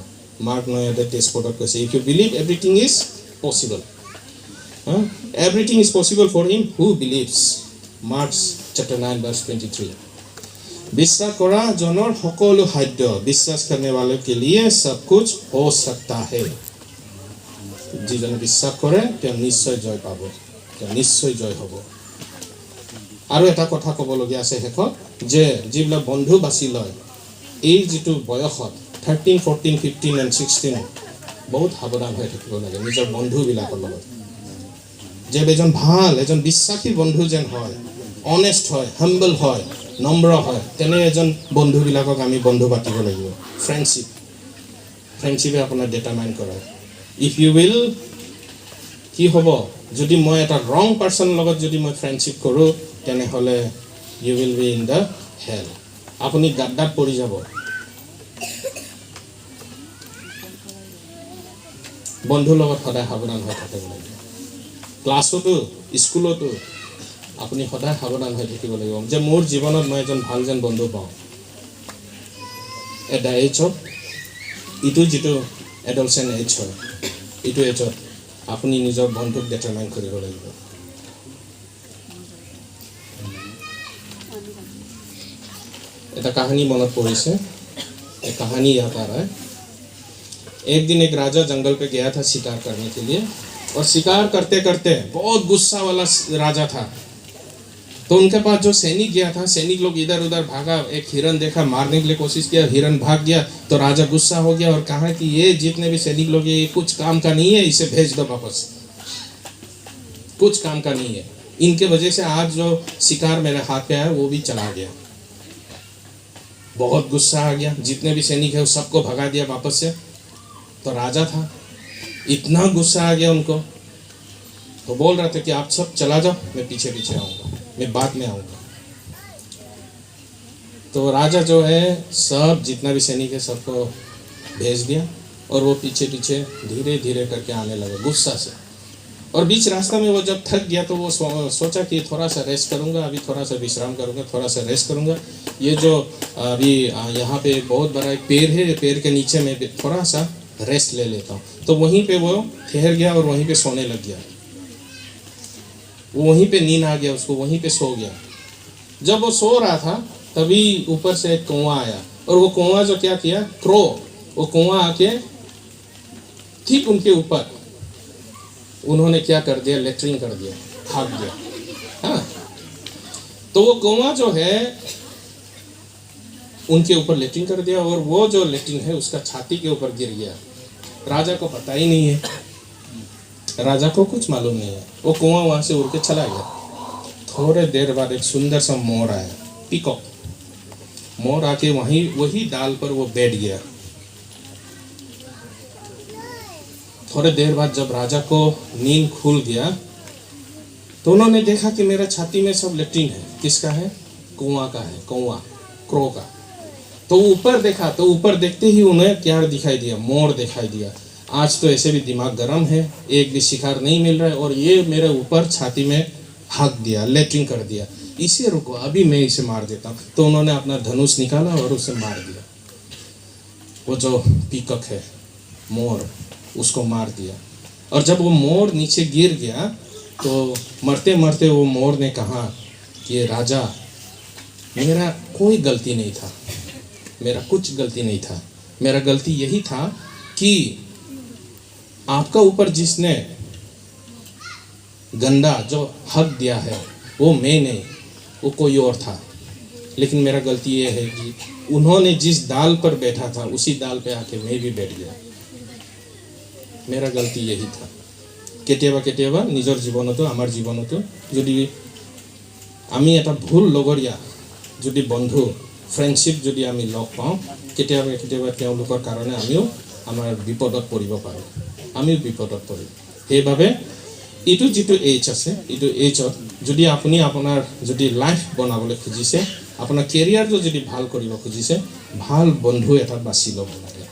S1: মাৰ্ক 9 23 পদত কৈছে, "If you believe, everything is possible. Everything is possible for him who believes." Marks chapter 9 verse 23. বিশ্বাস কৰা জনৰ সকলো সাধ্য। বিশ্বাস करने वाले के लिए सब कुछ हो सकता है। যিজনে বিশ্বাস কৰে, তেওঁ নিশ্চয় জয় পাব, তেওঁ নিশ্চয় জয় হ'ব। আৰু এটা কথা ক'বলগীয়া আছে শেষত যে যিবিলাক বন্ধু বাছি লয়, এই যিটো বয়সত 13, 14, 15 and 16, বহুত সাৱধান হৈ থাকিব লাগে নিজৰ বন্ধুবিলাকৰ লগত। যে এজন ভাল, এজন বিশ্বাসী বন্ধু যেন হয়, অনেষ্ট হয়, হাম্বল হয়, নম্ৰ হয়, তেনে এজন বন্ধুবিলাকক আমি বন্ধু পাতিব লাগিব। ফ্ৰেণ্ডশ্বিপে আপোনাক ডিটাৰমাইন কৰে। If U will কি হ'ব, যদি মই এটা ৰং পাৰ্চনৰ লগত যদি মই ফ্ৰেণ্ডশ্বিপ কৰোঁ, তেনেহ'লে you will be in the hell. আপুনি গাড্ডাত পৰি যাব। বন্ধুৰ লগত সদায় সাৱধান হৈ থাকিব লাগিব। ক্লাছতো, স্কুলতো আপুনি সদায় সাৱধান হৈ থাকিব লাগিব যে মোৰ জীৱনত মই এজন ভাল যেন বন্ধু পাওঁ। এট the age of ইটো যিটো এডলচেণ্ট এজ হয়, এইটো এজত আপুনি নিজৰ বন্ধুক ডিটাৰমাইন কৰিব লাগিব। এটা কাহিনী মনত পৰিছে। এই কাহিনী ইয়াত आ रहा है। एक दिन एक राजा जंगल पे गया था शिकार करने के लिए और शिकार करते करते बहुत गुस्सा वाला राजा था। तो उनके पास जो सैनिक गया था, सैनिक लोग इधर उधर भागा, एक हिरन देखा, मारने के लिए कोशिश किया, हिरन भाग गया। तो राजा गुस्सा हो गया और कहा कि ये जितने भी सैनिक लोग हैं, ये कुछ काम का नहीं है, इसे भेज दो वापस, कुछ काम का नहीं है, इनके वजह से आज जो शिकार मेरे हाथ पे आया वो भी चला गया। बहुत गुस्सा आ गया, जितने भी सैनिक है वो सबको भगा दिया वापस से। तो राजा था, इतना गुस्सा आ गया उनको, तो बोल रहा था कि आप सब चला जाओ, मैं पीछे पीछे आऊँगा, मैं बाद में आऊँगा। तो राजा जो है सब जितना भी सैनिक है सबको भेज दिया और वो पीछे पीछे धीरे धीरे करके आने लगा गुस्सा से। और बीच रास्ता में वो जब थक गया तो वो सोचा कि थोड़ा सा रेस्ट करूँगा, अभी थोड़ा सा विश्राम करूँगा, थोड़ा सा रेस्ट करूँगा। ये जो अभी यहाँ पे बहुत बड़ा एक पेड़ है, पेड़ के नीचे मैं भी थोड़ा सा रेस्ट ले लेता हूँ। तो वहीं पे वो ठहर गया और वहीं पे सोने लग गया। वो वहीं पे नींद आ गया उसको, वहीं पे सो गया। जब वो सो रहा था तभी ऊपर से एक कौवा आया और वो कौवा जो क्या किया, क्रो, वो कौवा आके ठीक उनके ऊपर उन्होंने क्या कर दिया, लेटरिन कर दिया, भाग दिया। हाँ, तो वो कौवा जो है उनके ऊपर लेटरिन कर दिया और वो जो लेटरिन है उसका छाती के ऊपर गिर गया। राजा को पता ही नहीं है, राजा को कुछ मालूम नहीं है। वो कौवा वहां से उड़ के चला गया। थोड़े देर बाद एक सुंदर सा मोर आया, पीकॉक मोर आके वहीं वही डाल पर वो बैठ गया। थोड़े देर बाद जब राजा को नींद खुल गया तो उन्होंने देखा कि मेरा छाती में सब लेटरिन है। किसका है? कौवा का है, कौवा, क्रो का। तो ऊपर देखा तो ऊपर देखते ही उन्हें क्या दिखाई दिया, मोर दिखाई दिया। आज तो ऐसे भी दिमाग गर्म है, एक भी शिकार नहीं मिल रहा है और ये मेरे ऊपर छाती में हक दिया, लेटरिन कर दिया, इसे रुको अभी मैं इसे मार देता हूँ। तो उन्होंने अपना धनुष निकाला और उसे मार दिया। वो जो पीकॉक है, मोर, उसको मार दिया। और जब वो मोर नीचे गिर गया तो मरते मरते वो मोर ने कहा कि राजा, मेरा कोई गलती नहीं था, मेरा कुछ गलती नहीं था, मेरा गलती यही था कि आपका ऊपर जिसने गंदा जो हक दिया है वो मैं नहीं, वो कोई और था। लेकिन मेरा गलती ये है कि उन्होंने जिस दाल पर बैठा था उसी दाल पे आके मैं भी बैठ गया, मेरा गलती यही था। কেতিয়াবা কেতিয়াবা নিজৰ জীৱনতো, আমাৰ জীৱনতো যদি আমি এটা ভুল লগৰীয়া, যদি বন্ধু, ফ্ৰেণ্ডশ্বিপ যদি আমি লগ পাওঁ, কেতিয়াবা কেতিয়াবা তেওঁলোকৰ কাৰণে আমিও আমাৰ বিপদত পৰিব পাৰোঁ, আমিও বিপদত পৰিম। সেইবাবে এইটো যিটো এইজ আছে, এইটো এইজত যদি আপুনি আপোনাৰ যদি লাইফ বনাবলৈ খুজিছে, আপোনাৰ কেৰিয়াৰটো যদি ভাল কৰিব খুজিছে, ভাল বন্ধু এটা বাছি ল'ব লাগে,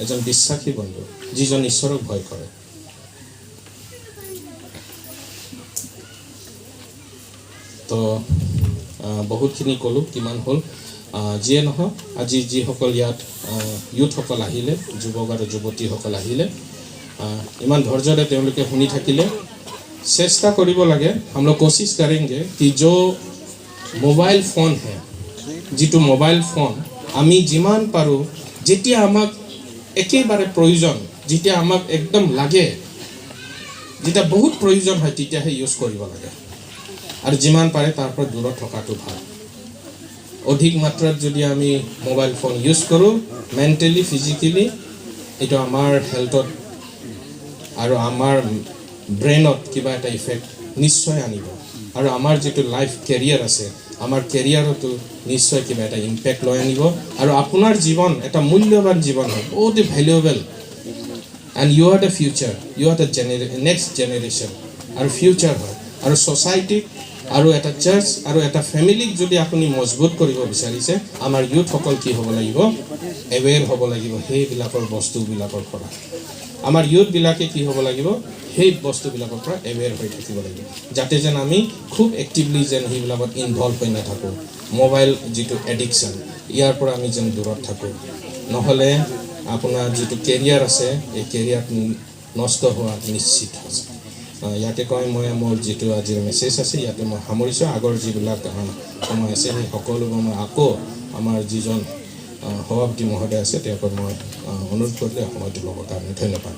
S1: এজন বিশ্বাসী বন্ধু যিজন ঈশ্বৰক ভয় কৰে। তো বহুতখিনি ক'লোঁ, কিমান হ'ল যিয়ে নহওক, আজি যিসকল ইয়াত ইউথসকল আহিলে, যুৱক আৰু যুৱতীসকল আহিলে, ইমান ধৈৰ্যৰে তেওঁলোকে শুনি থাকিলে। চেষ্টা কৰিব লাগে, हम लोग कोशिश करेंगे कि जो মোবাইল ফোন है, যিটো মোবাইল ফোন আমি যিমান পাৰোঁ, যেতিয়া আমাক একেবাৰে প্ৰয়োজন, যেতিয়া আমাক একদম লাগে, যেতিয়া বহুত প্ৰয়োজন হয় তেতিয়াহে ইউজ কৰিব লাগে। আৰু যিমান পাৰে তাৰ পৰা দূৰত থকাটো ভাল। অধিক মাত্ৰাত যদি আমি মোবাইল ফোন ইউজ কৰোঁ, মেণ্টেলি, ফিজিকেলি এইটো আমাৰ হেল্থত আৰু আমাৰ ব্ৰেইনত কিবা এটা ইফেক্ট নিশ্চয় আনিব। আৰু আমাৰ যিটো লাইফ কেৰিয়াৰ আছে, আমাৰ কেৰিয়াৰতো নিশ্চয় কিবা এটা ইম্পেক্ট লৈ আনিব। আৰু আপোনাৰ জীৱন এটা মূল্যৱান জীৱন হয়, বহুত valuable, and you are the future, you are the next generation আৰু ফিউচাৰ হয়। আৰু ছ'চাইটিক আৰু এটা চাৰ্চ আৰু এটা ফেমিলিক যদি আপুনি মজবুত কৰিব বিচাৰিছে, আমাৰ ইউথসকল কি হ'ব লাগিব, এৱেৰ হ'ব লাগিব সেইবিলাকৰ বস্তুবিলাকৰ পৰা। আমাৰ ইউথবিলাকে কি হ'ব লাগিব, সেই বস্তুবিলাকৰ পৰা এৱেৰ হৈ থাকিব লাগিব, যাতে যেন আমি খুব এক্টিভলি যেন সেইবিলাকত ইনভলভ হৈ নাথাকোঁ। মোবাইল যিটো এডিকশ্যন, ইয়াৰ পৰা আমি যেন দূৰত থাকোঁ। নহ'লে আপোনাৰ যিটো কেৰিয়াৰ আছে, এই কেৰিয়াৰ নষ্ট হোৱা নিশ্চিত আছে। ইয়াতে কয় মই মোৰ যিটো আজিৰ মেছেজ আছে ইয়াতে মই সামৰিছোঁ। আগৰ যিবিলাক সময় আছে সেই সকলোবোৰ মই আকৌ আমাৰ যিজন সভাপতি মহোদয় আছে, তেওঁক মই অনুৰোধ কৰিলে সময়টো ল'বৰ কাৰণে। ধন্যবাদ।